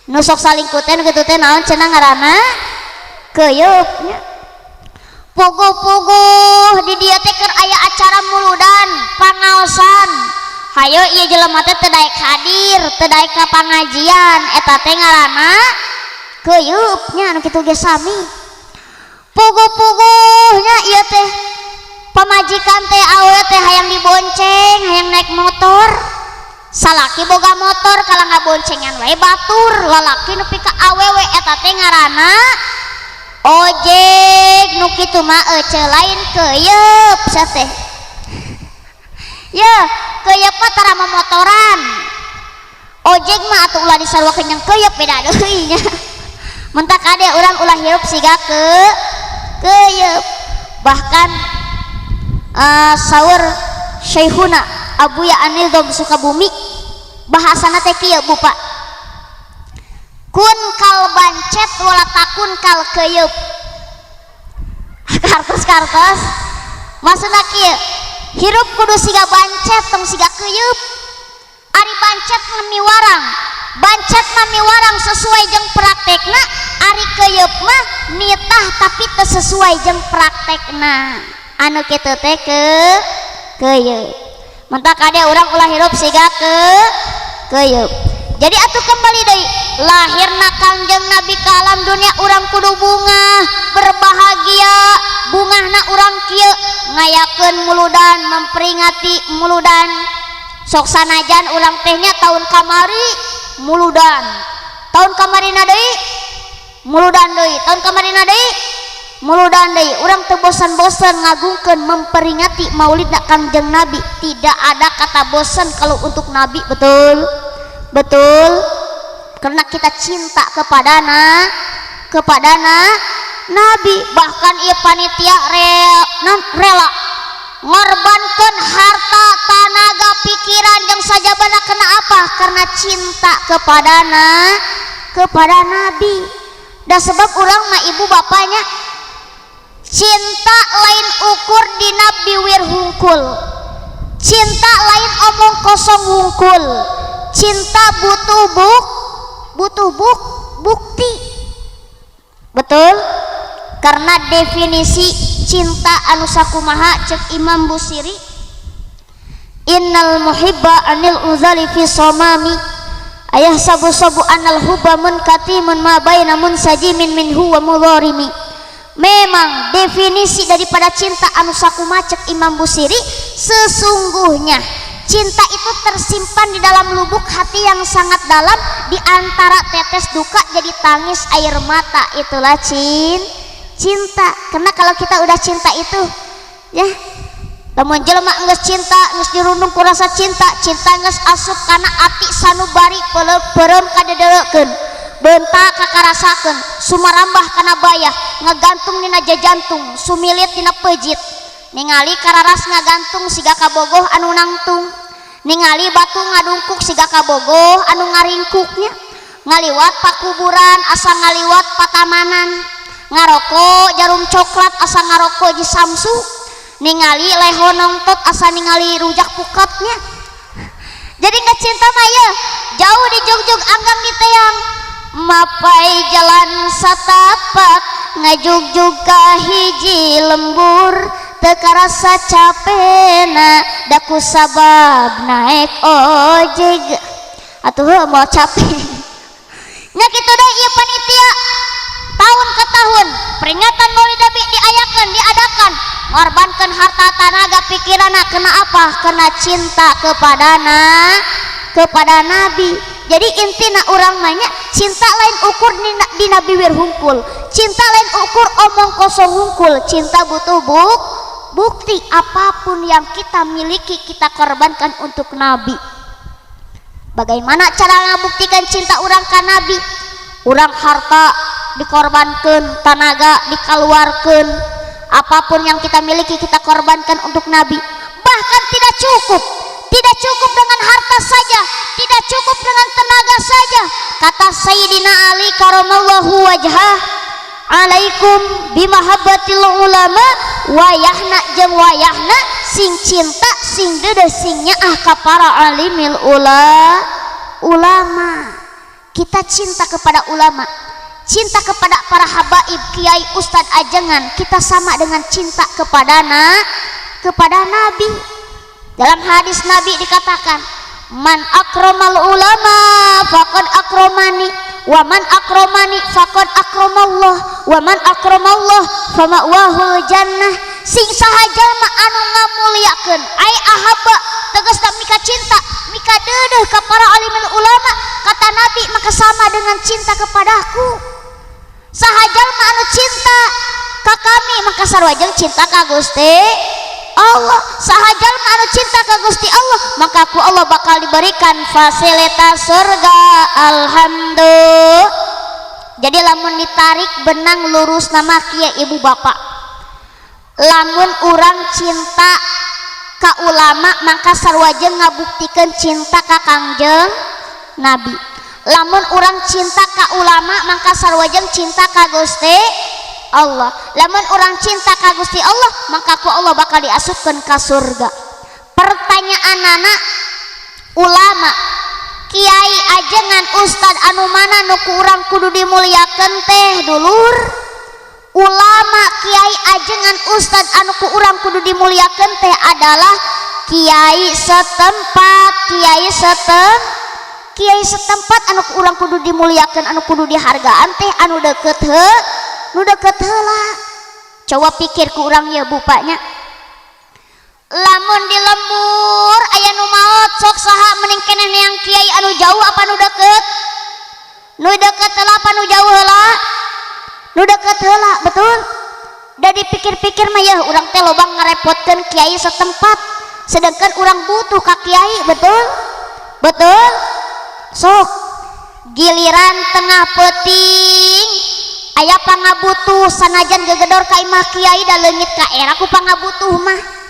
nusok salingkuh teh nu kitu teh naon cenah ngaranna keuyeub nya. Puguh-puguh di dieu teh keur aya acara muludan pangaosan, hayo ieu jelema teh teu daek hadir, teu daek ka pangajian, eta teh ngaranna keuyeup nya anu kitu ge sami. Puguh-puguhnya ieu teh pamajikan teh awewe teh hayang dibonceng, hayang naik motor. Salaki boga motor kalau ngaboncengan wae batur, lalaki nepi ka awewe eta teh ngaranna ojek nu kitu mah ece lain keuyeub sia teh. Ye, keuyeub mah tara momotoran. Ojek mah atuh ulah disaruakeun jeung keuyeub beda deui nya. Mentak kade urang ulah hirup siga keuyeub. Bahkan saur Syekhuna Abuya Anildom Sukabumi bahasana teh kieu Bu Pak. Kun kal bancet wala takun kal keuyeub. Kartos-kartos maksudna kieu, hirup kudu siga bancet tong siga keuyeub. Ari bancet mah miwarang, bancet mah miwarang sesuai jeung praktekna, ari keuyeub mah nitah tapi teu sesuai jeung praktekna. Anu kitu teh keuyeub. Mentak kade urang ulah hirup siga keuyeub. Jadi atuh kembali deui, lahirna Kangjeng Nabi ka alam dunia urang kudu bungah, berbahagia. Bungahna urang kieu ngayakeun muludan, memperingati muludan. Sok sanajan urang tehnya tahun kamari muludan, tahun kamarina deui muludan deui, tahun kamarina deui muludan deui. Urang teu bosan-bosan ngagungkeun memperingati maulidna Kangjeng Nabi. Tidak ada kata bosan kalau untuk Nabi, betul? Betul? Karena kita cinta kepada Nabi. Bahkan ieu panitia rela ngorbankan harta, tanaga, pikiran jeung sajabana. Kena apa? Karena cinta kepada Nabi. Dan sebab urang mah ibu bapaknya cinta lain ukur dina biwir hungkul, cinta lain omong kosong hungkul, cinta butuh bukti. Betul? Karena definisi cinta anu sakumaha cek Imam Busiri, innal muhibba anil uzali fi somami ayah sabu-sabu anal hubba munkatimun ma baina munsajimin minhu wa mudharimi. Memang definisi daripada cinta anu sakumaha cek Imam Busiri, sesungguhnya cinta itu tersimpan di dalam lubuk hati yang sangat dalam, di antara tetes duka jadi tangis air mata. Itulah cinta. Karena kalau kita udah cinta itu ya, lamun jelema geus cinta, geus dirundung ku rasa cinta, cinta geus asup kana ati sanubari peureum kadedelekeun, bentak kakarasakeun, sumarambah kana bayah, ngagantung dina jajantung, sumilit dina pejit, ningali kararas ngagantung siga kabogoh anu nangtung, ningali batu ngadungkuk siga kabogoh anu ngaringkuknya, ngaliwat pakuburan asa ngaliwat patamanan, ngaroko jarum coklat asa ngaroko ji samsu, ningali leho nongtot asa ningali rujak pukatnya. Jadi nggak cinta mah ya jauh dijugjug anggang di teang, mapai jalan satapak ngajugjug ka hiji lembur, teu karasa capena daku sabab naik ojek. Atuh heuh moal capek nya kitu deui ieu panitia. Tahun ke tahun peringatan Maulid Nabi diayakeun, diadakan, ngorbankan harta, tenaga, pikiranna. Kena apa? Karena cinta kepada Nabi. Jadi intina urang mah nya cinta lain ukur dina biwir hungkul, cinta lain ukur omong kosong hungkul, cinta butuh bukti. Apapun yang kita miliki kita korbankan untuk Nabi. Bagaimana cara ngabuktikan cinta urang ka Nabi? Urang harta dikorbankan, tenaga dikeluarkan, apapun yang kita miliki kita korbankan untuk Nabi. Bahkan tidak cukup dengan harta saja, tidak cukup dengan tenaga saja. Kata Sayyidina Ali karamallahu wajhah, alaikum bimahabbatil ulama, wayahna jeung wayahna sing cinta sing deudeuh sing nyaah ka para alimil ulama. Kita cinta kepada ulama, cinta kepada para habaib, kiai, ustad, ajengan, kita sama dengan cinta kepada Nabi. Dalam hadis Nabi dikatakan, man akramal ulama faqad akramani Wa man akromani faqad akramallah, wa man akramallah fama'wahul jannah. Sing saha jalma anu ngamuliakeun ai ahabba tegasna mika cinta, mika deudeuh ka para alimul ulama, kata Nabi maka sama dengan cinta kepadaku. Saha jalma anu cinta ka kami maka sarua jeung cinta ka Gusti Allah. Saha jalma anu cinta ka Gusti Allah maka ku Allah bakal diberikan fasilitas surga. Alhamdulillah. Jadi lamun ditarik benang lurus nama kieu ibu bapak, lamun urang cinta ka ulama maka sarua jeung ngabuktikeun cinta ka Kangjeng Nabi. Lamun urang cinta ka ulama maka sarua jeung cinta ka Gusti Allah. Lamun urang cinta ka Gusti Allah maka ku Allah bakal diasupkeun ka surga. Pertanyaanana, ulama, kiai, ajengan, ustad anu mana nu ku urang kudu dimuliakeun teh dulur? Ulama, kiai, ajengan, ustad anu ku urang kudu dimuliakeun teh adalah kiai setempat. Kiai setempat anu ku urang kudu dimuliakeun, anu kudu dihargaan teh anu deket he, nu deket heula. Coba pikir ku urang ya bupaknya, lamun di lembur aya nu maot, sok saha mending keneh neang kiai anu jauh apa nu deket? Nu deket heula apa nu jauh heula? Nu deket heula, betul? Da dipikir-pikir mah ya urang teh loba ngarepotkeun kiai setempat, sedangkan urang butuh ka kiai, betul? Betul? Sok giliran tengah peuting aya pangabutuh, sanajan gegedor ka imah kiai da leungit ka era ku pangabutuh mah.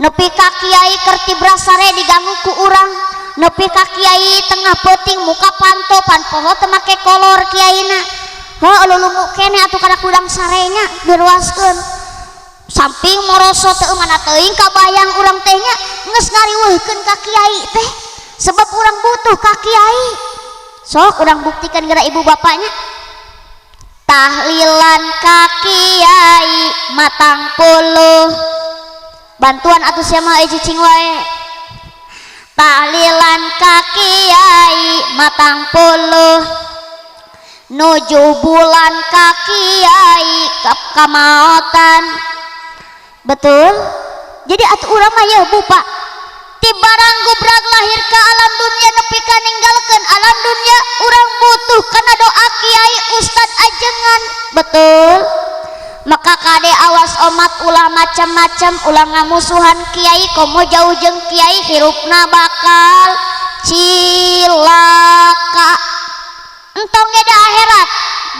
Nepi ka kiai keur tibra sare diganggu ku urang, nepi ka kiai tengah peuting muka panto pan poho teu make kolor kiaina. Heuh, lulungu keneh atuh kana kudang sarenya diruaskeun. Samping moroso teu mana teuing kabayang urang teh nya geus ngariweuhkeun ka kiai teh sebab urang butuh ka kiai. Sok urang buktikan geura ibu bapaknya. Tahlilan ka kiai matang puluh, bantuan atuh sia mah cicing wae. Tahlilan ka kiai matang puluh, nuju bulan ka kiai kamaotan, betul? Jadi atuh urang mah ya bupak ti barang gubrag lahir ke alam dunia nepi ka ninggalkeun alam dunia urang butuh kana doa kiai, ustad, ajengan, betul? Maka kade awas omat, ulah macam-macam, ulah ngamusuhan kiai, komo jauh jeung kiai hirupna bakal cilaka. Entong ge di akhirat,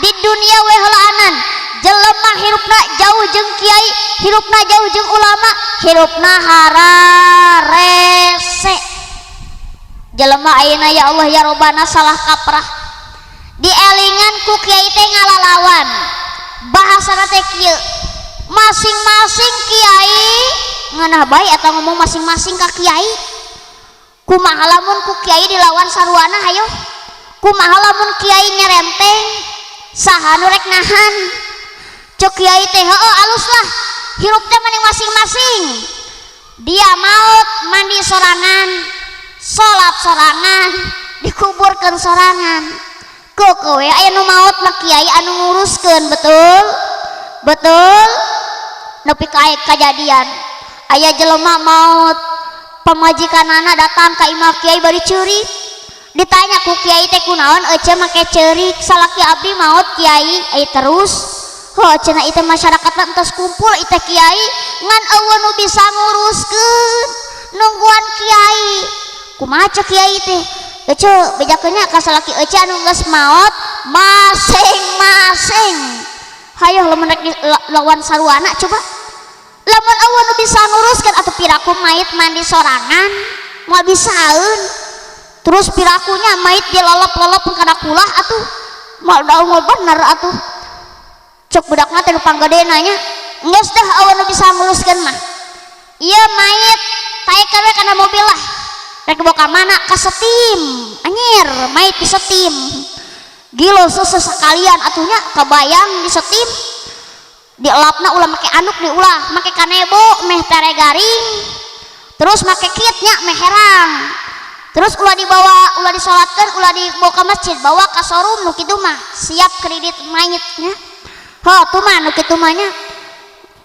di dunia we heulaanan. Jelema hirupna jauh jeung kiai, hirupna jauh jeung ulama, hirupna hararese. Jelema ayeuna ya Allah ya Robbana salah kaprah. Dielingan ku kiai teh ngalalawan, bahasana teh kieu, masing-masing kiai ngeunah bae atau ngomong masing-masing ka kiai. Kumaha lamun ku kiai dilawan saruana? Hayo, kumaha lamun kiai nyerenteng, saha nu rek nahan? Cek kiai teh, heueuh alus lah, hirup teh mending masing-masing. Dia maut mandi sorangan, salat sorangan, dikuburkeun sorangan. Kok we aya nu maot mah kiai anu nguruskeun, betul? Betul? Nepi ka aya kajadian aya jelema maot, pamajikanana datang ka imah kiai bari ceurik. Ditanya ku kiai teh, kunaon ece make ceurik? Salaki abdi maot, kiai. Eh, terus ho cenah itu masyarakat entos kumpul itu kiai ngan eueuh nu bisa nguruskeun, nungguan kiai. Kumaha cek kiai teh? Ece bejakeun nya ka salaki ece anu geus maot masing-masing. Hayo lamun rek lawan saruana, coba lamun eueuh nu bisa nguruskeun atuh piraku mait mandi sorangan moal bisaeun. Terus pirakunya mait dilolop-lolop kana kulah atuh moal moal bener atuh. Cek budakna teh nu panggedena nya, geus dah eueuh nu bisa nguruskeun mah, ieu mait taekeun we kana mobil lah, rek dibawa ka mana? Ka setim. Anjir, mait di setim gila susah sekalian atuhnya kebayang di setim dielapna ulah make anduk, diulah make kanebo meh tere garing, terus make kitnya meh herang. Terus ulah dibawa, ulah disolatkan, ulah dibawa ke masjid, bawa ke showroom nu kitu mah, siap kredit mayitnya. Ho, tuh mah nu kitu mah nya.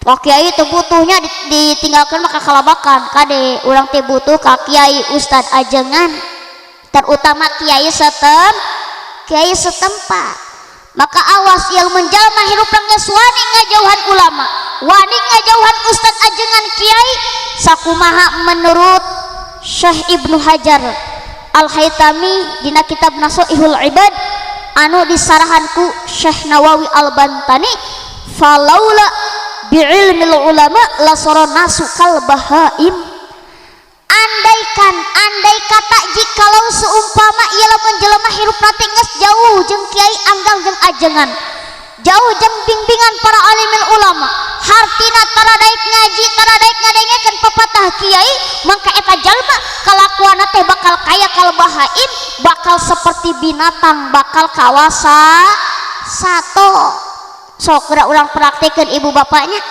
Ka kiai teu butuhnya ditinggalkan maka kalabakan. Kade urang teh butuh ka kiai ustad ajengan, terutama kiai kiai setempat. Maka awas yang menjalma hirup geus wani ngajauhan ulama, wani ngajauhan ustad ajengan kiai, sakumaha menurut Syekh Ibnu Hajar Al-Haytami dina kitab Nasoihul Ibad anu disarahanku Syekh Nawawi Al-Bantani, falaula bi'ilmil ulama lasara nasu kal bahaim. Andaikan, andai kata jikalau seumpama ieu lamun jelema hirup nanti geus jauh jeung kiai anggang jeung ajengan, jauh jeung bimbingan para alimil ulama, hartina tara daek ngaji, tara daek ngadengekeun pepatah kiai, maka eta jalma kalakuanna teh bakal kaya kal bahaim, bakal seperti binatang, bakal kawasa sato. Sok geura urang praktekeun ibu bapaknya.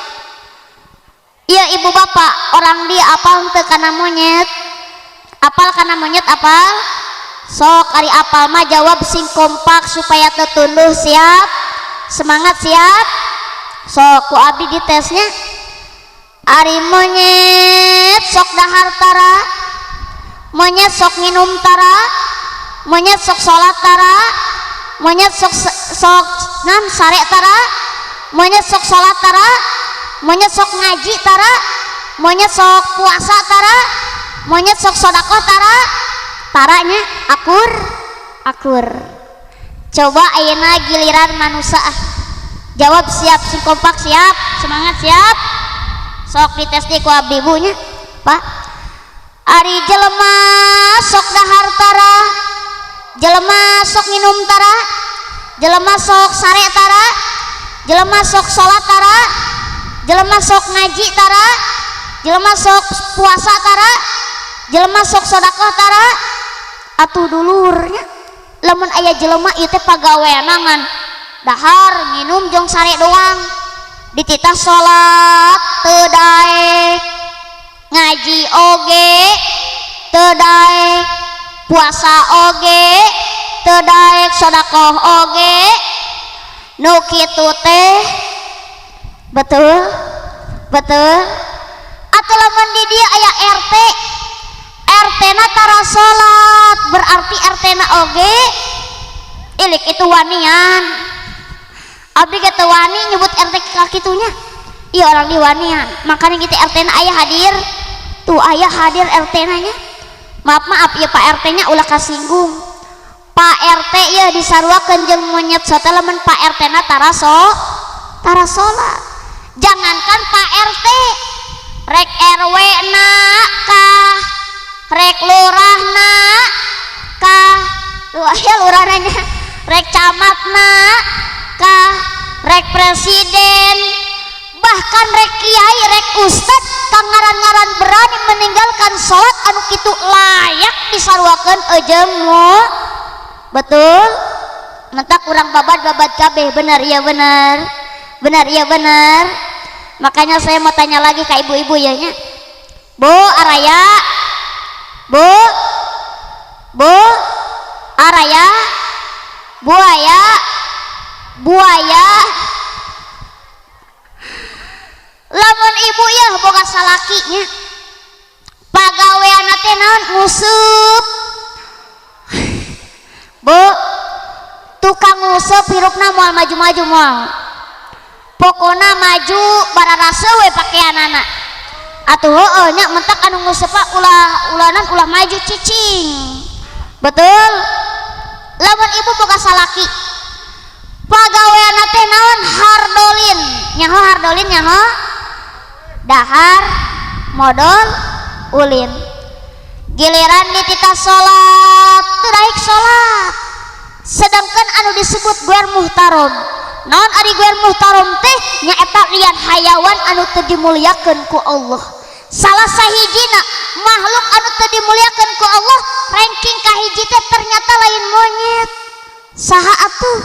Iya ibu bapak, orang dia apal teu kana monyet? Apal kana monyet apal? Sok ari apal mah jawab sing kompak supaya teu tunduh, siap? Semangat siap? Sok ku abdi ditesnya. Ari monyet sok dahar tara, monyet sok minum tara, monyet sok salat tara, monyet sok sok nan sare tara, monyet sok salat tara, monyet sok ngaji tara, monyet sok puasa tara, monyet sok sodakoh tara, taranya akur akur. Coba ayeuna giliran manusia ah. Jawab siap, sing kompak siap, semangat siap. Sok dites di ku abdi bunya, Pak. Ari jelema sok dahar tara, jelema sok minum tara, jelema sok sare tara, jelema sok salat tara, jelema sok ngaji tara, jelema sok puasa tara, jelema sok sodakoh tara. Atuh dulurnya lamun aya jelema ieu teh pagaweanangan dahar minum jeung sare doang, dititah salat teu daek, ngaji oge teu daek, puasa oge teu daek, sodakoh oge, nu kitu teh betul betul. Atau lamun di dia aya RT, RT na tara salat, berarti RT na oge ilik itu wanian. Abdi ge teu wani nyebut RT kakitunya, iya orang di wanian, makanya gitu RT na aya hadir tuh, aya hadir RT nanya. Maaf maaf ya Pak RT nya ulah kasinggung. Pak RT ya disaruakeun jeung monyet sote lamun Pak RT na tara tara salat. Jangankan Pak RT, rek RW na kah, rek lurah na kah, tuh aya lurah nanya, rek camat na kah, rek presiden, bahkan rek kiai, rek ustad, kang ngaran-ngaran berani meninggalkan sholat anu kitu layak disaruakeun jeung mo. Betul? Mentak urang babad-babad kabeh, bener iya bener. Benar iya benar. Makanya saya mau tanya lagi ke ibu-ibu ya nya. Bu Araya, Bu, Bu Araya, buaya, buaya. Lamun ibu ya boga salakinya, pagaweanna teh naon nguseup. Bu, tukang nguseup hirupna moal maju-maju moal. Pokona maju bararase we pakeanana. Atuh heueuh nya mentak anu nguseup ulah ulanan ulah maju cicing. Betul? Lamun ibu boga salaki, pagaweanna teh naon hardolin. Nyaho hardolin nyaho? Dahar modol ulin. Giliran dititah salat teu daek salat. Sedangkan anu disebut guer muhtarom. Naon ari guer muhtarom teh nyaeta lian hayawan anu teu dimuliakeun ku Allah. Salah sahijina makhluk anu teu dimuliakeun ku Allah ranking kahiji teh ternyata lain monyet. Saha atuh?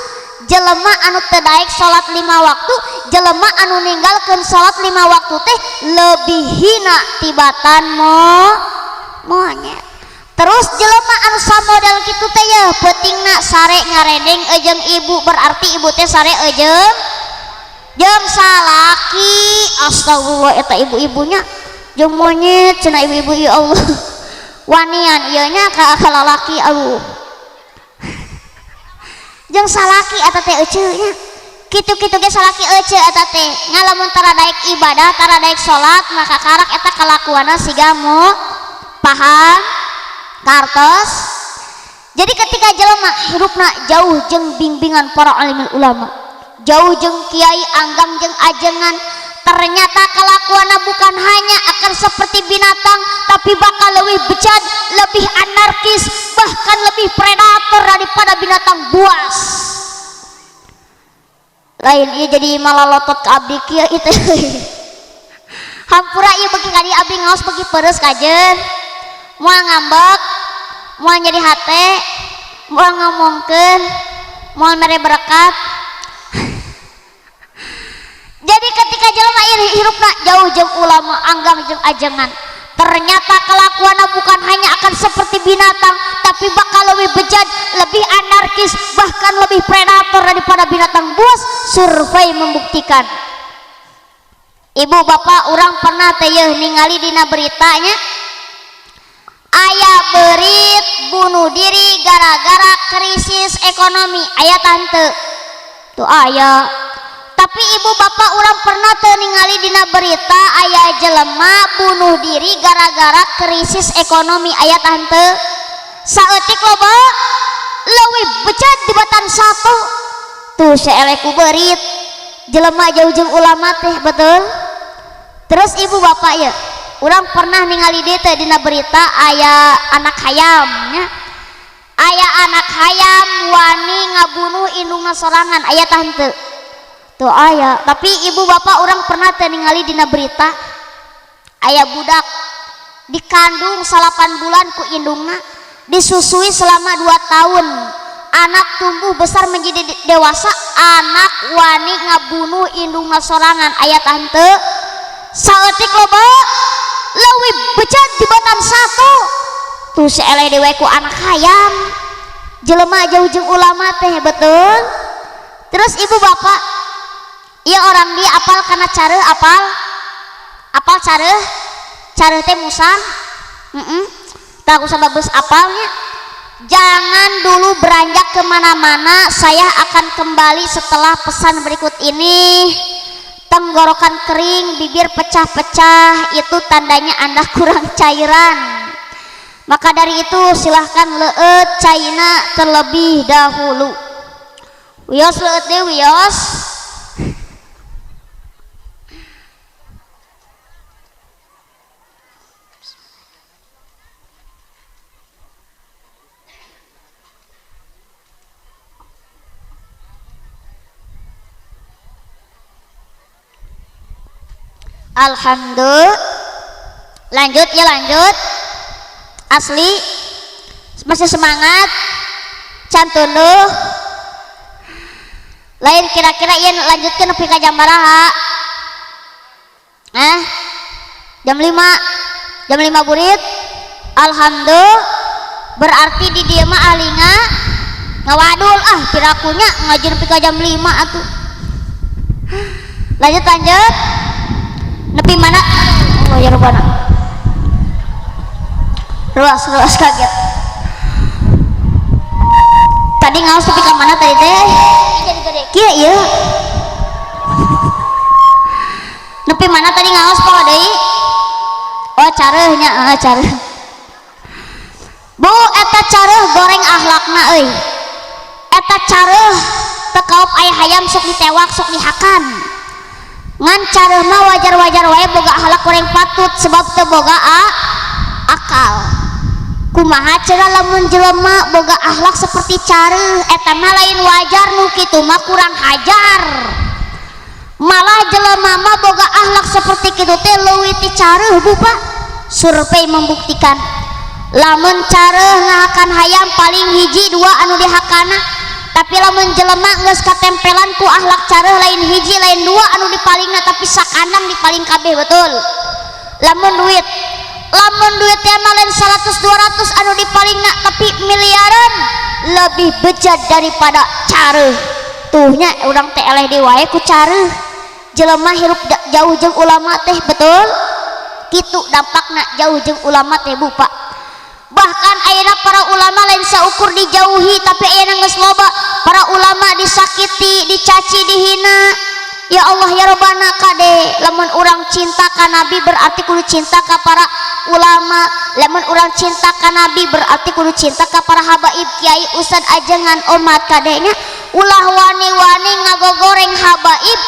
Jelema anu teu daek salat 5 waktu, jelema anu ninggalkeun salat 5 waktu teh lebih hina tibatan monyet. Terus jelema anu samodel kitu teh yeuh peutingna sare ngaredeng jeung ibu, berarti ibu teh sare jeung jeung salaki. Astagfirullah eta ibu-ibunya jeung monyet cenah ibu-ibu, ya Allah. Wanian ieu nya ka lalaki aduh. Jeung salaki eta teh eceu nya. Kitu-kitu ge salaki eceu eta teh. Ngalamun tara daek ibadah, tara daek salat, maka karak eta kalakuanna siga mu paham kartos. Jadi ketika jelema hirupna jauh jeung bimbingan para alimul ulama, jauh jeung kiai anggang jeung ajengan, ternyata kelakuanna bukan hanya akan seperti binatang, tapi bakal lebih bejat, lebih anarkis, bahkan lebih predator daripada binatang buas. Lain ieu jadi malah lotot ke abdi kieu itu. Hampura ieu beuki ka dieu abdi ngaos beuki peres kajen. Moal ngambek, moal nyeri hate, moal ngomongkeun, moal mere berkat. Jadi ketika jelema hirupna jauh jeung ulama, anggang jeung ajengan, ternyata kelakuanna bukan hanya akan seperti binatang, tapi bakal lebih bejat, lebih anarkis, bahkan lebih predator daripada binatang buas. Survei membuktikan. Ibu bapak urang pernah teh yeuh ningali dina beritanya, aya berit bunuh diri gara-gara krisis ekonomi. Aya tante tuh aya. Tapi ibu bapak urang pernah teu ningali dina berita aya jelema bunuh diri gara-gara krisis ekonomi. Aya tante saeutik loba leuwih bejat di batan satu tuh seeleku berit jelema jauh jeung ulama teh, betul. Terus ibu bapak ya urang pernah ningali deui teh dina berita aya anak hayam nya, aya anak hayam wani ngabunuh indungna sorangan. Aya tante tuh aya. Tapi ibu bapak orang pernah teh ningali dina berita aya budak dikandung 8 bulan ku indungna, disusui selama 2 tahun, anak tumbuh besar menjadi dewasa, anak wani ngabunuh indungna sorangan. Aya tante saeutik loba leuwih bejat di batan satu tuh seeleh dewe ku anak hayam. Jelema jauh jeung ulama teh, betul. Terus ibu bapak iya orang dia apal karena cara apal apal cara cara teh musang tak usah bagus apalnya. Jangan dulu beranjak kemana-mana, saya akan kembali setelah pesan berikut ini. Tenggorokan kering, bibir pecah-pecah, itu tandanya Anda kurang cairan. Maka dari itu silahkan leueut caina terlebih dahulu. Wios leueut deui wios. Alhamdulillah. Lanjut ya, lanjut. Asli masih semangat. Cantunduh. Lain kira-kira ieu lanjutkeun nepi ka jam baraha? Jam 5. Jam 5 burit. Alhamdulillah. Berarti di dieu mah ahlinga ngawadul ah pirakunya ngaji nepi ka jam 5 atuh. Lanjut lanjut. Nepi mana? Oh ya rupana. Ruas ruas kaget. Tadi ngaos nepi ka mana tadi teh? Kieu ieu. Nepi mana tadi ngaos poho deui? Oh careuhnya, heeh careuh. Bu eta careuh goreng akhlakna euy. Eta careuh teu kaop aya hayam sok ditewak sok dihakan. Ngan careuh mah wajar-wajar wae boga akhlak goreng patut sebab teu boga akal. Kumaha cenah lamun jelema boga akhlak seperti careuh eta mah lain wajar nu kitu mah kurang hajar. Malah jelema mah boga akhlak seperti kitu teh leuwih ti careuh Bu Pak. Survei membuktikan lamun careuh ngahakan hayam paling hiji dua anu dihakana, tapi lamun jelema geus katempelan ku akhlak careuh lain hiji lain dua anu dipalingna tapi sakandang dipaling kabeh, betul. Lamun duit teh mah lain 100 200 anu dipaling miliaran lebih bejat daripada careuh. Tuhnya urang teh eleh deui wae ku careuh. Jelema hirup jauh jeung ulama teh betul? Kitu dampakna jauh jeung ulama teh Bu Pak. Bahkan ayeuna para ulama lain saukur dijauhi, tapi ayeuna geus loba para ulama disakiti, dicaci, dihina. Ya Allah ya Robbana, kade lamun urang cinta ka Nabi berarti kudu cinta ka para ulama, lamun urang cinta ka Nabi berarti kudu cinta ka para habaib, kiai, ustad, ajengan umat. Kadenya ulah wani-wani ngagogoreng habaib,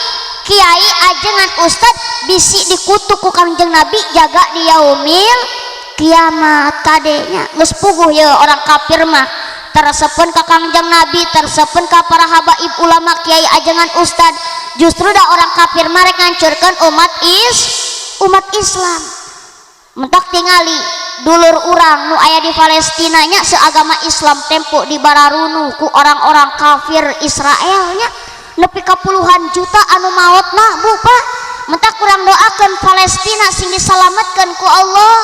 kiai, ajengan, ustad, bisi dikutuk ku Kangjeng Nabi jaga di yaumil kiamat. Kadenya geus puguh ya orang kafir mah teresepeun ka Kangjeng Nabi, teresepeun ka para habaib, ulama, kiai, ajengan, ustad. Justru dah orang kafir mah rek ngancurkeun umat Islam. Mentak tingali dulur urang nu aya di Palestina nya, seagama Islam, tempo dibararunuh ku orang-orang kafir Israel nya, nepi ka puluhan juta anu maotna Bu Pak. Mentak kurang doakeun Palestina sing disalametkeun ku Allah,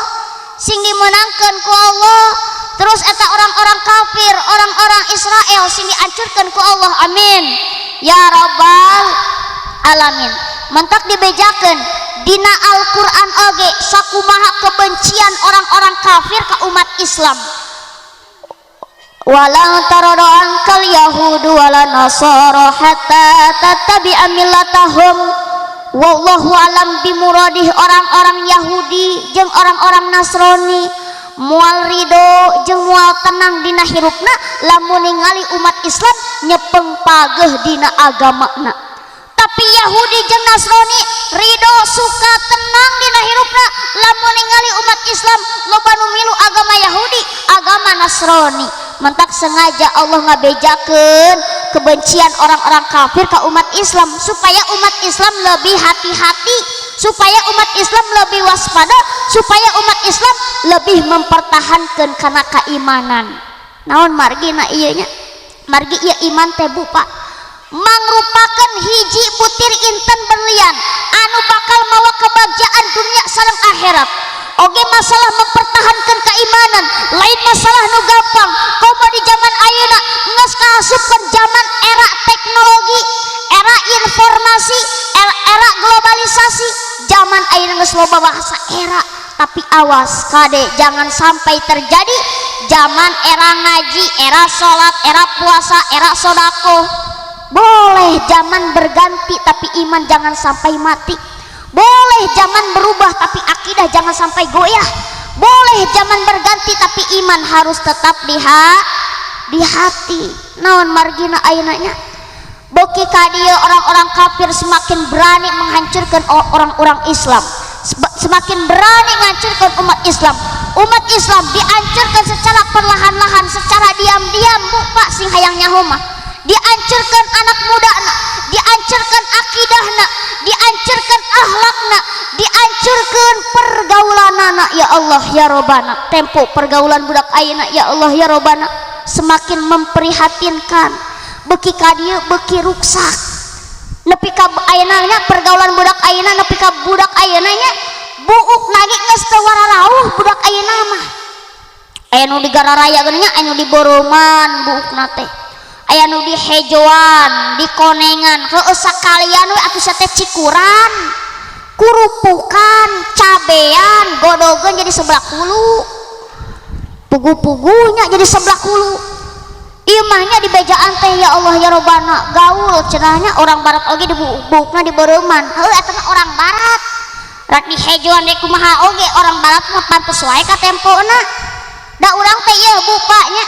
sing dimenangkeun ku Allah. Terus eta orang-orang kafir, orang-orang Israel sing dihancurkan ku Allah, amin ya rabbal alamin. Mentak dibejakeun dina Al-Qur'an oge sakumaha kebencian orang-orang kafir ke umat Islam. Walang tarada angkal yahudu wala nasara hatta tattabi'a millatahum. Wallahu alam bimuradih. Orang-orang Yahudi jeung orang-orang Nasrani moal ridho jeung moal tenang dina hirupna lamun ningali umat Islam nyepeng pageh dina agamana. Tapi Yahudi jeung Nasrani ridho, suka, tenang dina hirupna lamun ningali umat Islam loba nu milu agama Yahudi, agama Nasrani. Mentak sengaja Allah ngabejakeun kebencian orang-orang kafir ke umat Islam supaya umat Islam lebih hati-hati, supaya umat Islam lebih waspada, supaya umat Islam lebih mempertahankan karena keimanan. Naon margina ieu nya? Margi ieu iman teh Bu Pak mangrupakeun hiji butir intan berlian anu bakal mawa kebahagiaan dunia sareng akhirat. Oge masalah mempertahankan keimanan lain masalah nu gampang, komo di zaman ayeuna geus kaasupkeun zaman era teknologi, era informasi, era globalisasi. Zaman ayeuna geus loba bahasa era, tapi awas kade, jangan sampai terjadi zaman era ngaji, era salat, era puasa, era sodako. Boleh zaman berganti, tapi iman jangan sampai mati. Boleh zaman berubah, tapi akidah jangan sampai goyah. Boleh zaman berganti, tapi iman harus tetap di hati. Naon margina ayeuna nya? Beuki ka dieu orang-orang kafir semakin berani menghancurkan orang-orang Islam, semakin berani menghancurkan umat Islam. Umat Islam dihancurkan secara perlahan-lahan, secara diam-diam Bu Pak. Sing hayang nyaho mah dihancurkan anak muda na, dihancurkan akidahna, dihancurkan akhlakna, dihancurkan pergaulanana. Ya Allah ya Robana, tempo pergaulan budak ayeuna, ya Allah ya Robana, semakin memprihatinkan. Beuki ka dieu beuki ruksak, nepi ka ayeuna nya pergaulan budak ayeuna, nepi ka budak ayeuna nya buuk lagi geus teu wararauh. Budak ayeuna mah aya nu di gararaya geuning nya, aya nu di boroman buukna teh, aya nu di hejoan, di konengan. Heueuh, sakalian we atuh teh, cikuran, kurupukan, cabean, godogeun jadi sebelah hulu, pugu-pugunya jadi sebelah hulu. Ieu mah nya di bejaan teh, ya Allah ya Robbana, gaul cenahnya orang barat oge di buukna di beureman. Heueuh, eta mah orang barat rek di hejoan rek kumaha oge, orang barat mah pantes wae ka tempona. Da urang teh ieu bupanya,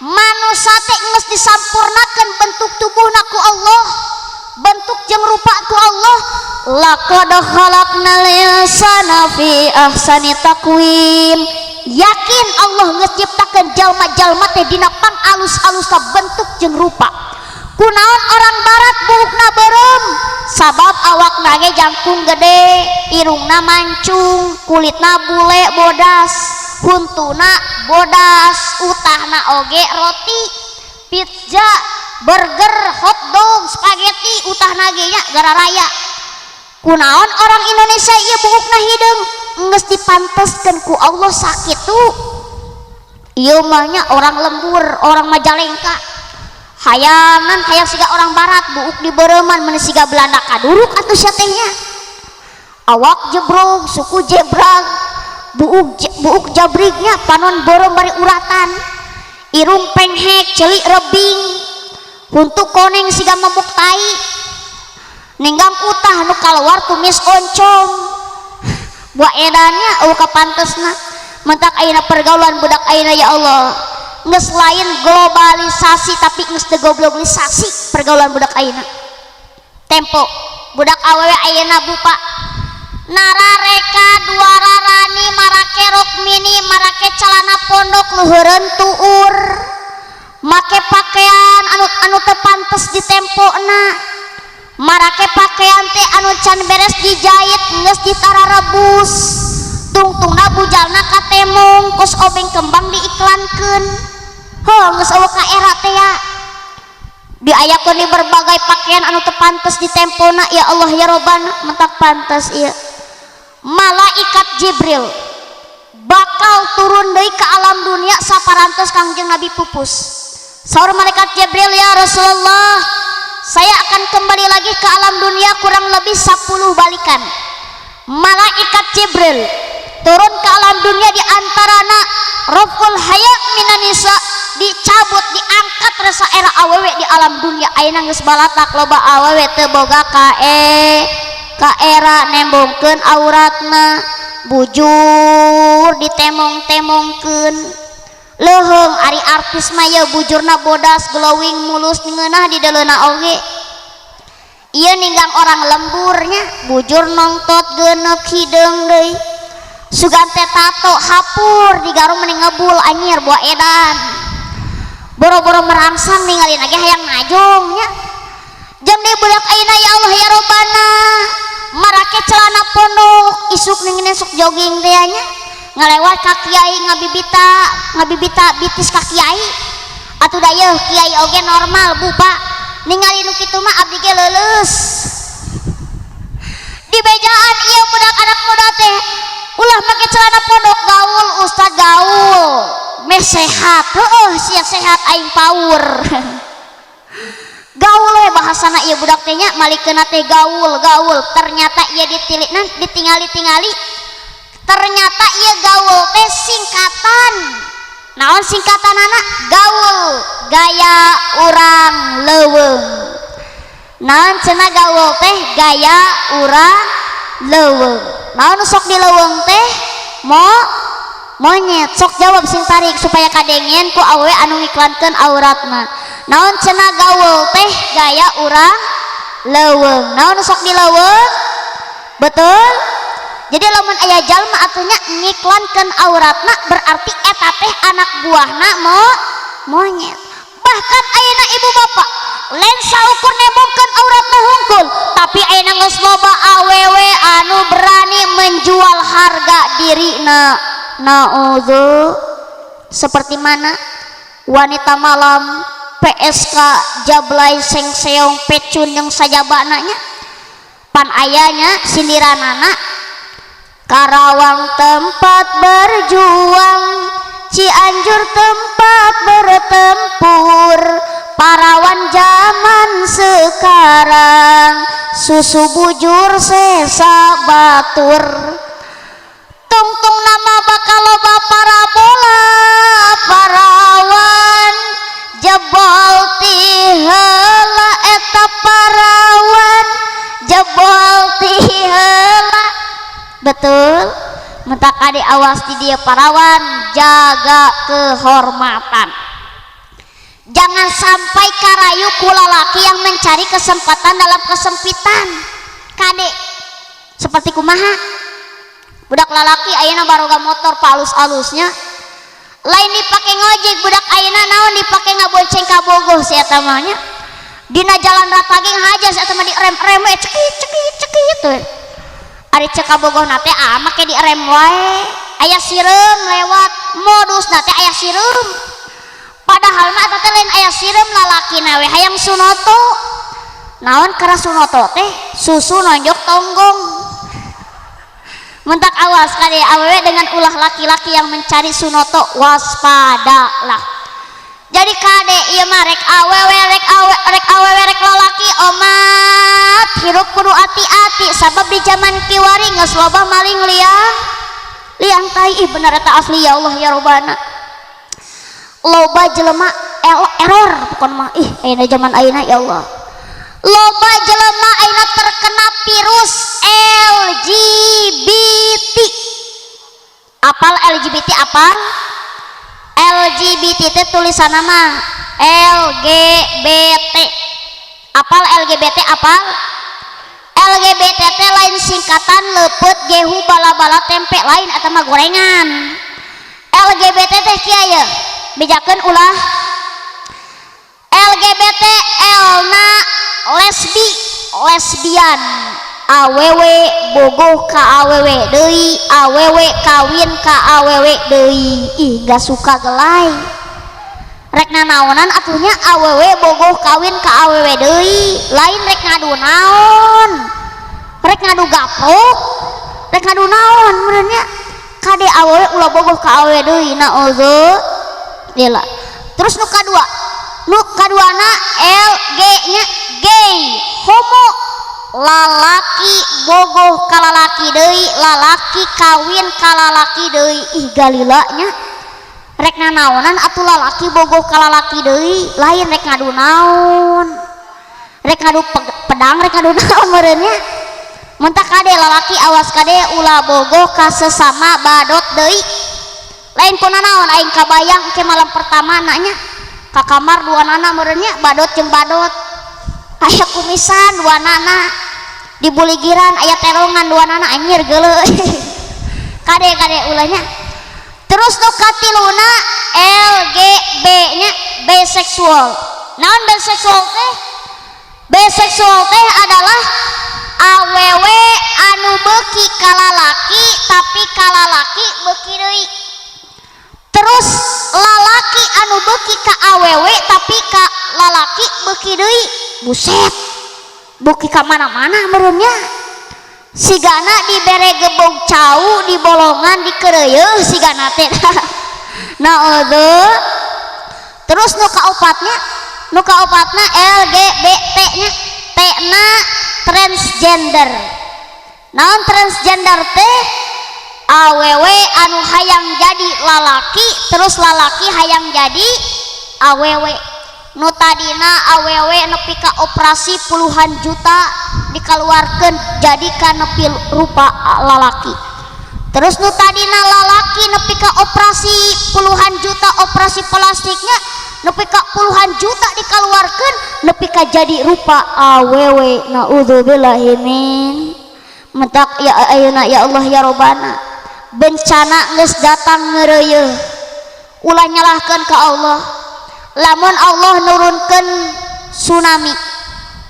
manusia teh geus disampurnakeun bentuk tubuhna ku Allah, bentuk jeung rupa ku Allah. Laqad khalaqnal insana fi ahsani taqwim. Yakin Allah geus nyiptakeun jalma-jalma teh dina pang alus-alusna bentuk jeung rupa. Kunaon orang barat buukna beureum? Sabab awakna ge jangkung gede, irungna mancung, kulitna bule bodas, huntuna bodas, utahna oge roti, pizza, burger, hotdog, spaghetti utahna ge nya gararaya. Kunaon orang Indonesia ieu buukna hideung? Geus dipanteskeun ku Allah sakitu. Ieu mah nya orang lembur, orang Majalengka. Hayangan hayang siga orang barat, buuk di beureman mun siga Belanda kaduruk atuh sia teh nya. Awak jebrog, suku jebrag, buuk buuk jabrignya, panon beureum bari uratan. Irung penghek, celik rebing, huntu koneng siga mabuk tai. Ninggang utah nu kaluar tumis oncom. Buah edannya eueuh kapantesna. Mentak ayeuna pergaulan budak ayeuna ya Allah. Geus lain globalisasi tapi geus degoblokisasi pergaulan budak ayeuna. Tempo budak awewe ayeuna bupa narareka dua rarani marake rok mini marake celana pondok luhureun tuur make pakaian anu anu teu pantes di tempona marake pakaian teh anu can beres dijahit geus ditararebus tungtungna bujalna katemong kos obeng kembang diiklankeun. Heuh geus eueuh ka era teh ya diayakeun di berbagai pakaian anu teu pantes di tempona. Ya Allah ya Robbana, mentak pantes ieu malaikat Jibril bakal turun deui ke alam dunia saparantos Kangjeng Nabi pupus. Saur malaikat Jibril, ya Rasulullah, saya akan kembali lagi ke alam dunia kurang lebih 10 balikan. Malaikat Jibril turun ke alam dunia di antarana raful haya minan nisa, dicabut diangkat rasa era awewe di alam dunia. Ayeuna geus balatak loba awewe teu boga ka era nembongkeun auratna, bujur ditemong-temongkeun leuheung. Ari artis mah ye bujurna bodas glowing mulus ngeunah di daleuna oge. Ieu ninggang orang lemburnya bujur nongtot geuneuk hideung deui sugan teh tato hapur digarung mending ngebul anjir buah edan boro-boro merangsang ningali lagi hayang najong nya. Jeung deui budak ayeuna ya Allah ya Robbana marake celana pondok isuk ning sok jogging teh nya ngalewat ka kiai ngabibita ngabibita bitis ka kiai atuh da yeuh kiai oge normal bu pak ningali nu kitu mah abdi ge leuleus di bejaan. Ieu budak anak muda teh ulah make celana pondok gaul ustad gaul meh sehat heueuh sia sehat aing paur gaul we bahasana ieu budak teh nya malikeunna teh gaul gaul. Ternyata ieu ditilikna ditingali-tingali ternyata ieu gaul teh singkatan naon singkatanana gaul gaya urang leuweung. Naon cenah gaul teh gaya urang leuweung? Naon sok di leuweung teh? Mo monyet. Sok jawab sing tarik supaya kadengen ku awewe anu ngiklankeun auratna. Naon cenah gaul teh gaya urang leuweung? Naon sok di leuweung? Betul. Jadi lamun aya jalma atuh nya ngiklankeun auratna berarti eta teh anak buahna mo monyet. Bahkan ayeuna ibu bapak lain saukur nembongkeun auratna hungkul, tapi ayeuna geus loba awewe anu berani menjual harga dirina. Naudzu. Seperti mana wanita malam PSK jablay sengseong pecun yang sajabana nya pan ayanya sindiranana Karawang tempat berjuang, Cianjur tempat bertempur, parawan zaman sekarang susu bujur sesa batur. Tungtung nama bakal loba parabola parawan jebol ti heula eta parawan jebol ti heula. Betul. Mentak ade awas di dia parawan jaga kehormatan, jangan sampai karayu ku lalaki yang mencari kesempatan dalam kesempitan. Kade seperti kumaha budak lalaki ayeuna baroga motor palus-alusnya lain dipake ngojek budak ayeuna naon dipake ngabonceng kabogoh si eta mah nya. Dina jalan rata ge ngahaja si eta mah di rem-rem we cekit cekit cekit we. Ari cek kabogoh na teh ah make di rem wae aya sireum lewat modus na teh aya sireum, padahal mah eta teh lain aya sireum lalaki we hayang sunoto. Naon keras sunoto teh? Susu nonjok tonggong. Mentak awas kade awewe dengan ulah laki-laki yang mencari sunoto, waspadalah. Jadi kade ieu mah rek awewe rek awe rek awewe rek lalaki omat hirup kudu hati-hati sabab di zaman kiwari geus loba maling liang liang tai. Ih bener eta asli ya Allah ya Robbana. Loba jelema error pokon mah ih ayeuna zaman ayeuna ya Allah. Loba jelema ayeuna terkena virus LGBT. Apal LGBT apa? LGBT teh tulisan nama LGBT. Apal LGBT apal? LGBT teh lain singkatan leupeut gehu bala-bala tempe lain atau mah gorengan. LGBT teh kieu ye, bejakeun ulah. LGBT L na lesbi, lesbian, awewe bogoh ka awewe deui, awewe kawin ka awewe deui. Ih gak suka gelai. Rek nanaonan atuhnya awewe bogoh kawin ka awewe deui, lain rek ngadu naon, rek ngadu gaprok, rek ngadu naon meureunnya. Kade awewe ulah bogoh ka awewe deui, naudzubillah. Terus nu kadua, nu kaduana L G nya gay, homo, lalaki bogoh ka lalaki deui, lalaki kawin ka lalaki deui. Ih galila nya. Rek nanaonan atuh lalaki bogoh ka lalaki deui, lain rek ngadu naon, rek ngadu pedang, rek ngadu naon meureunnya. Mentak kade lalaki awas kade ulah bogoh ka sesama badot deui, lain ku nanaon. Aing kabayang ke malam pertama nanya ka kamar dua nana meureunnya, badot jeung badot, aya kumisan dua nana, dibuligiran aya terongan dua nana, anjir geuleuh. Kade kade ulahnya. Terus nu katiluna L G B nya biseksual. Naon biseksual teh? Biseksual teh adalah awewe anu beuki ka lalaki tapi ka lalaki beuki deui. Terus lalaki anu beuki ka awewe tapi ka lalaki beuki deui. Buset, beuki ka mana-mana meureunnya. Sigana dibere gebog cau di bolongan dikeureuyeung sigana teh. Naudzu. Terus nu kaopatnya, nu kaopatna L G B T nya, T na transgender. Naon transgender teh? Awewe anu hayang jadi lalaki terus lalaki hayang jadi awewe. Nu tadina awewe nepi ka operasi puluhan juta dikeluarkan jadi ka nepi rupa lalaki. Terus nu tadina lalaki nepi ka operasi puluhan juta operasi plastiknya nepi ka puluhan juta dikeluarkan nepi ka jadi rupa awewe. Naudzubillahi min mentak ya ayeuna ya Allah ya Robbana. Bencana geus datang ngeureuyeuh, ulah nyalahkeun ka Allah. Lamun Allah nurunkeun tsunami,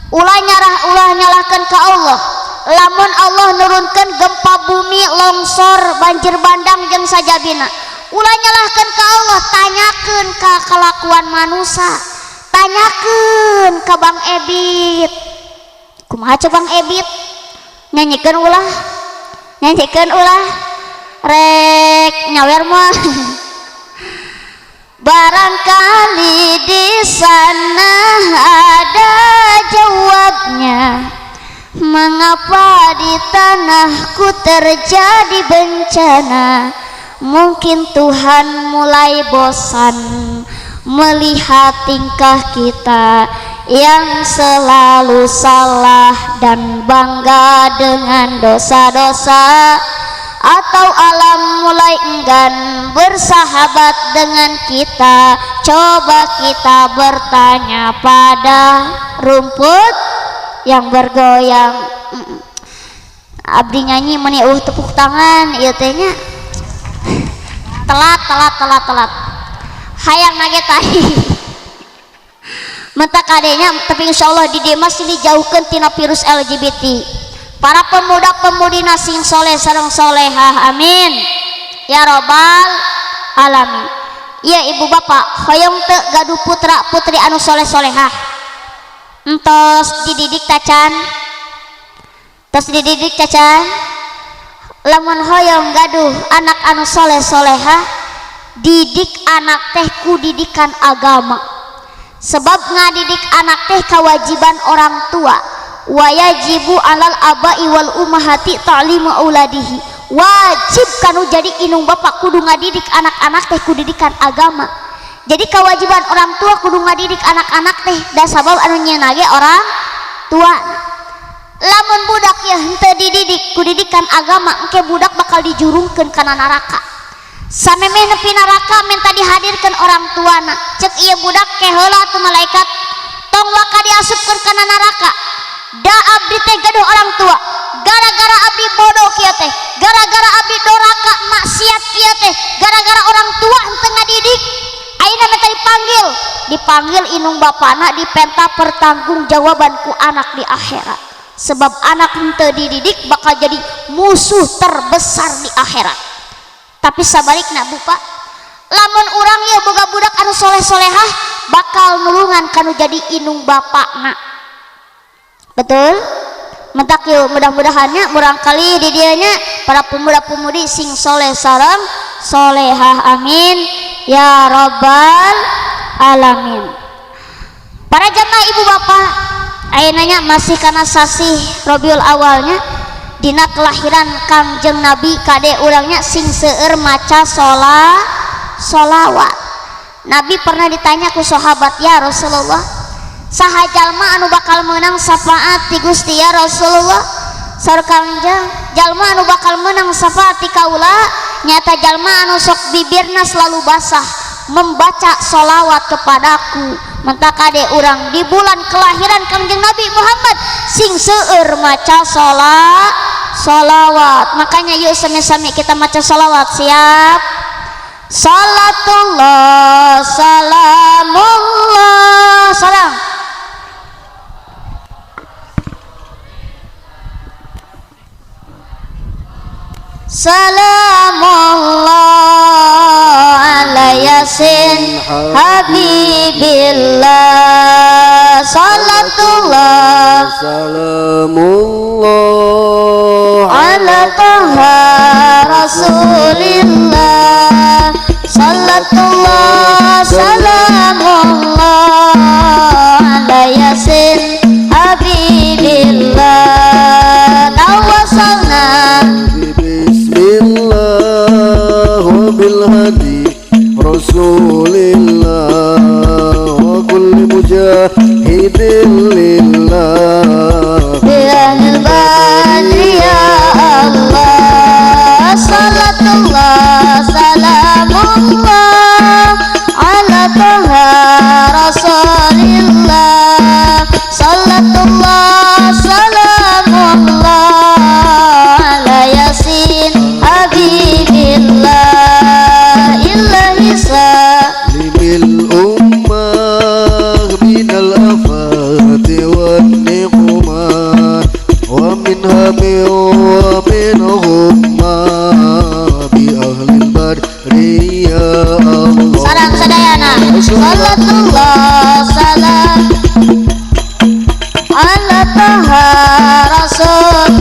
ulah nyarah ulah nyalahkeun ka Allah. Lamun Allah nurunkeun gempa bumi, longsor, banjir bandang jeung sajabina, ulah nyalahkeun ka Allah. Tanyakeun ka kelakuan manusia, tanyakeun ka Bang Ebit. Kumaha cek Bang Ebit? Nyanyikeun ulah, nyanyikeun ulah, rek nyawer mah. Barangkali di sana ada jawabnya, mengapa di tanahku terjadi bencana. Mungkin Tuhan mulai bosan melihat tingkah kita yang selalu salah dan bangga dengan dosa-dosa. Atau alam mulai enggan bersahabat dengan kita. Coba kita bertanya pada rumput yang bergoyang. Abdi nyanyi meni tepuk tangan ieu teh nya. Telat telat telat telat. Hayang nage tadi. Mentak kadenya tapi insyaallah di Demas ini dijauhkeun tina virus LGBT. Para pemuda-pemudi sing soleh sareng solehah, amin ya robbal alamin. Iya ibu bapak, hoyong teu gaduh putra putri anu soleh solehah, entos dididik tacan, tos dididik tacan. Lamun hoyong gaduh anak anu soleh soleha, didik anak teh ku didikan agama. Sebab ngadidik anak teh kewajiban orang tua. Wajibu alal abai wal ummahati ta'limu auladihi. Wajib kanu jadi inung bapak kudu ngadidik anak-anak teh ku didikan agama. Jadi kewajiban orang tua kudu ngadidik anak-anak teh da sabab anu nyeuna ge orang tua. Lamun budak ya henteu dididik ku didikan agama, engke budak bakal dijurungkeun kana neraka. Samemeh nepi neraka minta dihadirkeun orang tuana. Cek ieu budak ke heula tu malaikat, tong waka diasupkeun kana neraka. Da abdi teh gaduh orang tua, gara-gara abdi bodoh kieu teh, gara-gara abdi doraka maksiat kieu teh, gara-gara orang tua henteu ngadidik. Ayeuna minta dipanggil, dipanggil inung bapana dipenta pertanggungjawaban ku anak di akhirat. Sebab anak henteu dididik bakal jadi musuh terbesar di akhirat. Tapi sabalikna Bu Pak, lamun urang ieu boga budak anu soleh-solehah bakal nulungan kanu jadi inung bapakna. Betul? Mentak yuk mudah-mudahannya murangkali di dianya para pemuda-pemudi sing soleh sareng solehah, amin ya rabbal alamin. Para jamaah ibu bapak, ayeuna masih kana sasih Rabiul Awalnya dina kelahiran Kangjeng Nabi kade urangnya sing seueur maca sholawat. Nabi pernah ditanya ku sahabat, ya Rasulullah, saha jalma anu bakal menang syafaat ti Gusti ya Rasulullah? Saur Kangjeng, jalma anu bakal menang syafaat ti kaula nyata jalma anu sok bibirna selalu basah membaca sholawat kepadaku. Mentak kade urang di bulan kelahiran Kangjeng Nabi Muhammad sing seueur maca sholawat. Makanya yuk sami-sami kita maca sholawat. Siap? Salatullah salamullah salam. Salamullah ala yasin habibillah. Salatullah salamullah ala taha rasulillah. Salatullah salamullah ala yasin habibillah. Tawasalna Bismillah wa bilhadi Rasulillah wa kulli mujahidin lillah bi ahlil badri ya Allah. Salatullah salamullah ala taha Rasulillah. Salatullah salamullah ala yasin habibillah. Ilahi salimil ummah minal afati wan niqmah wa min hami wa min ghummah bi ahlil badri ya Allah. Sarang sadayana salatullah salam ala taha rasul.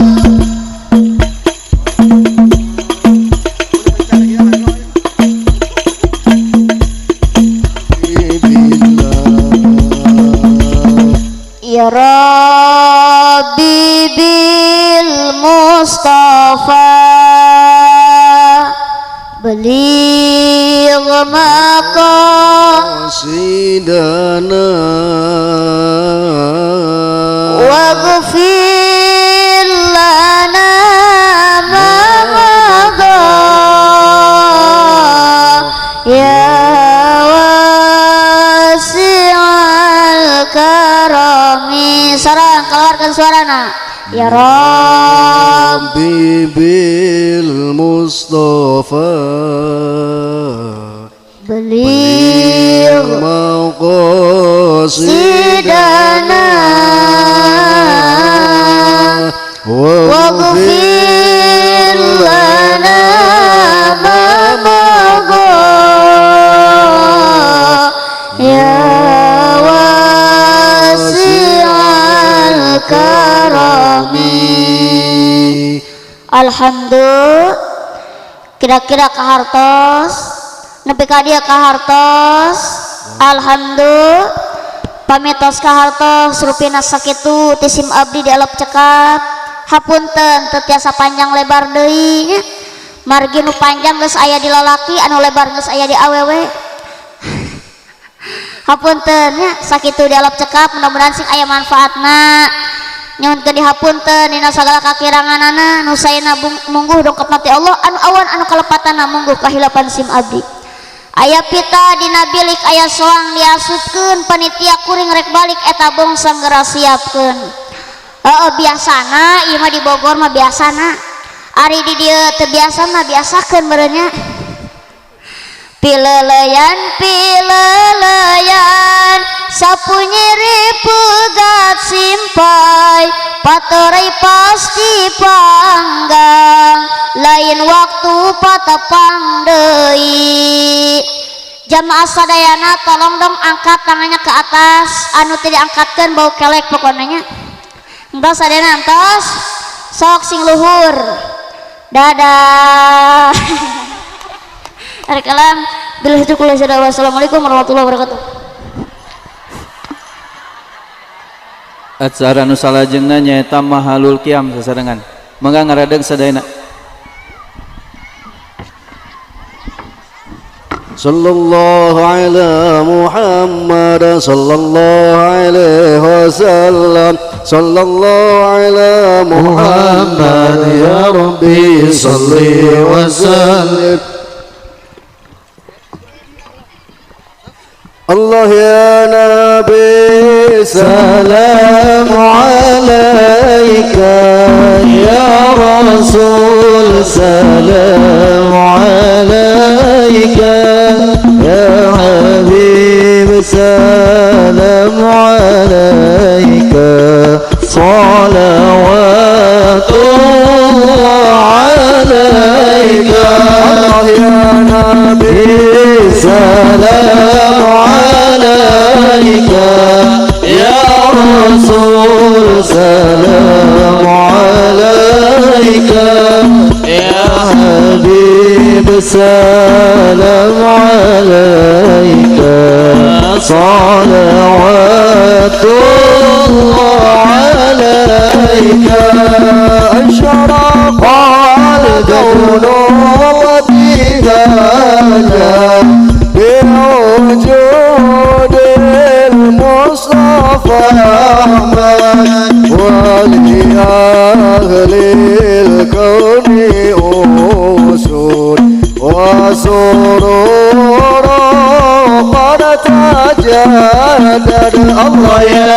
Ya Rabbi bil Mustafa beligh maqasidana waghfir lana ma madha ya wasi'al karami. Sarang keluarkan suarana. Ya Rabbi bil Mustafa beligh maqasidana waghfir lana ma madha ya wasi'al karami. Alhamdulillah. Kira-kira kahartos nepi ka dieu kahartos. Alhamdulillah. Pamitos kahartos rupina sakitu ti sim abdi di alap cekap. Hapunten teu tiasa panjang lebar deui nya. Margi nu panjang geus aya di lalaki, anu lebar geus aya di awewe. Hapunten nya sakitu di alap cekap, mudah-mudahan sing aya manfaatna. Nyuhunkeun dihapunten dina sagala kakiranganana, nu saena mungguh dongkap ti Allah, anu awan anu kalepatanna mungguh kahilapan sim abdi. Aya pita dina bilik aya soang diasupkeun, panitia kuring rek balik eta bongsang geura siapkeun. Heeh biasana ieu mah di Bogor mah biasana. Ari di dieu teu biasa mah biasakeun meureun nya. Pileleyan pileleyan sapu nyeri pegat simpai paterai pasti panggang lain waktu patepang deui. Jamaah sadayana tolong dong angkat tangannya ke atas, anu tidak angkatkeun bau kelek pokoknya nya. Entos sadayana entos sok sing luhur. Dadah. Kalam billahi taufiq. Wassalamualaikum warahmatullahi wabarakatuh. Acara nu salajengna nyaeta mahalul qiyam sasarengan. Mangga ngaradeg sadayana. Sallallahu ala Muhammad sallallahu alaihi wasallam sallallahu ala Muhammad ya Rabbi salli wa sallim. Allah ya Nabi salam alaika ya Rasul salam alaika ya Habib salam alaika salawatullah alaika. Allah ya Nabi salam alaika ya Rasul salam alaika ya Habib salam alaika salawatullah alaika. Asyraqal kaunu wa bidana biwujud al-Mustafa Ahmad wa li ahli al-kauni usud wa surur qad tajaddad. Allah ya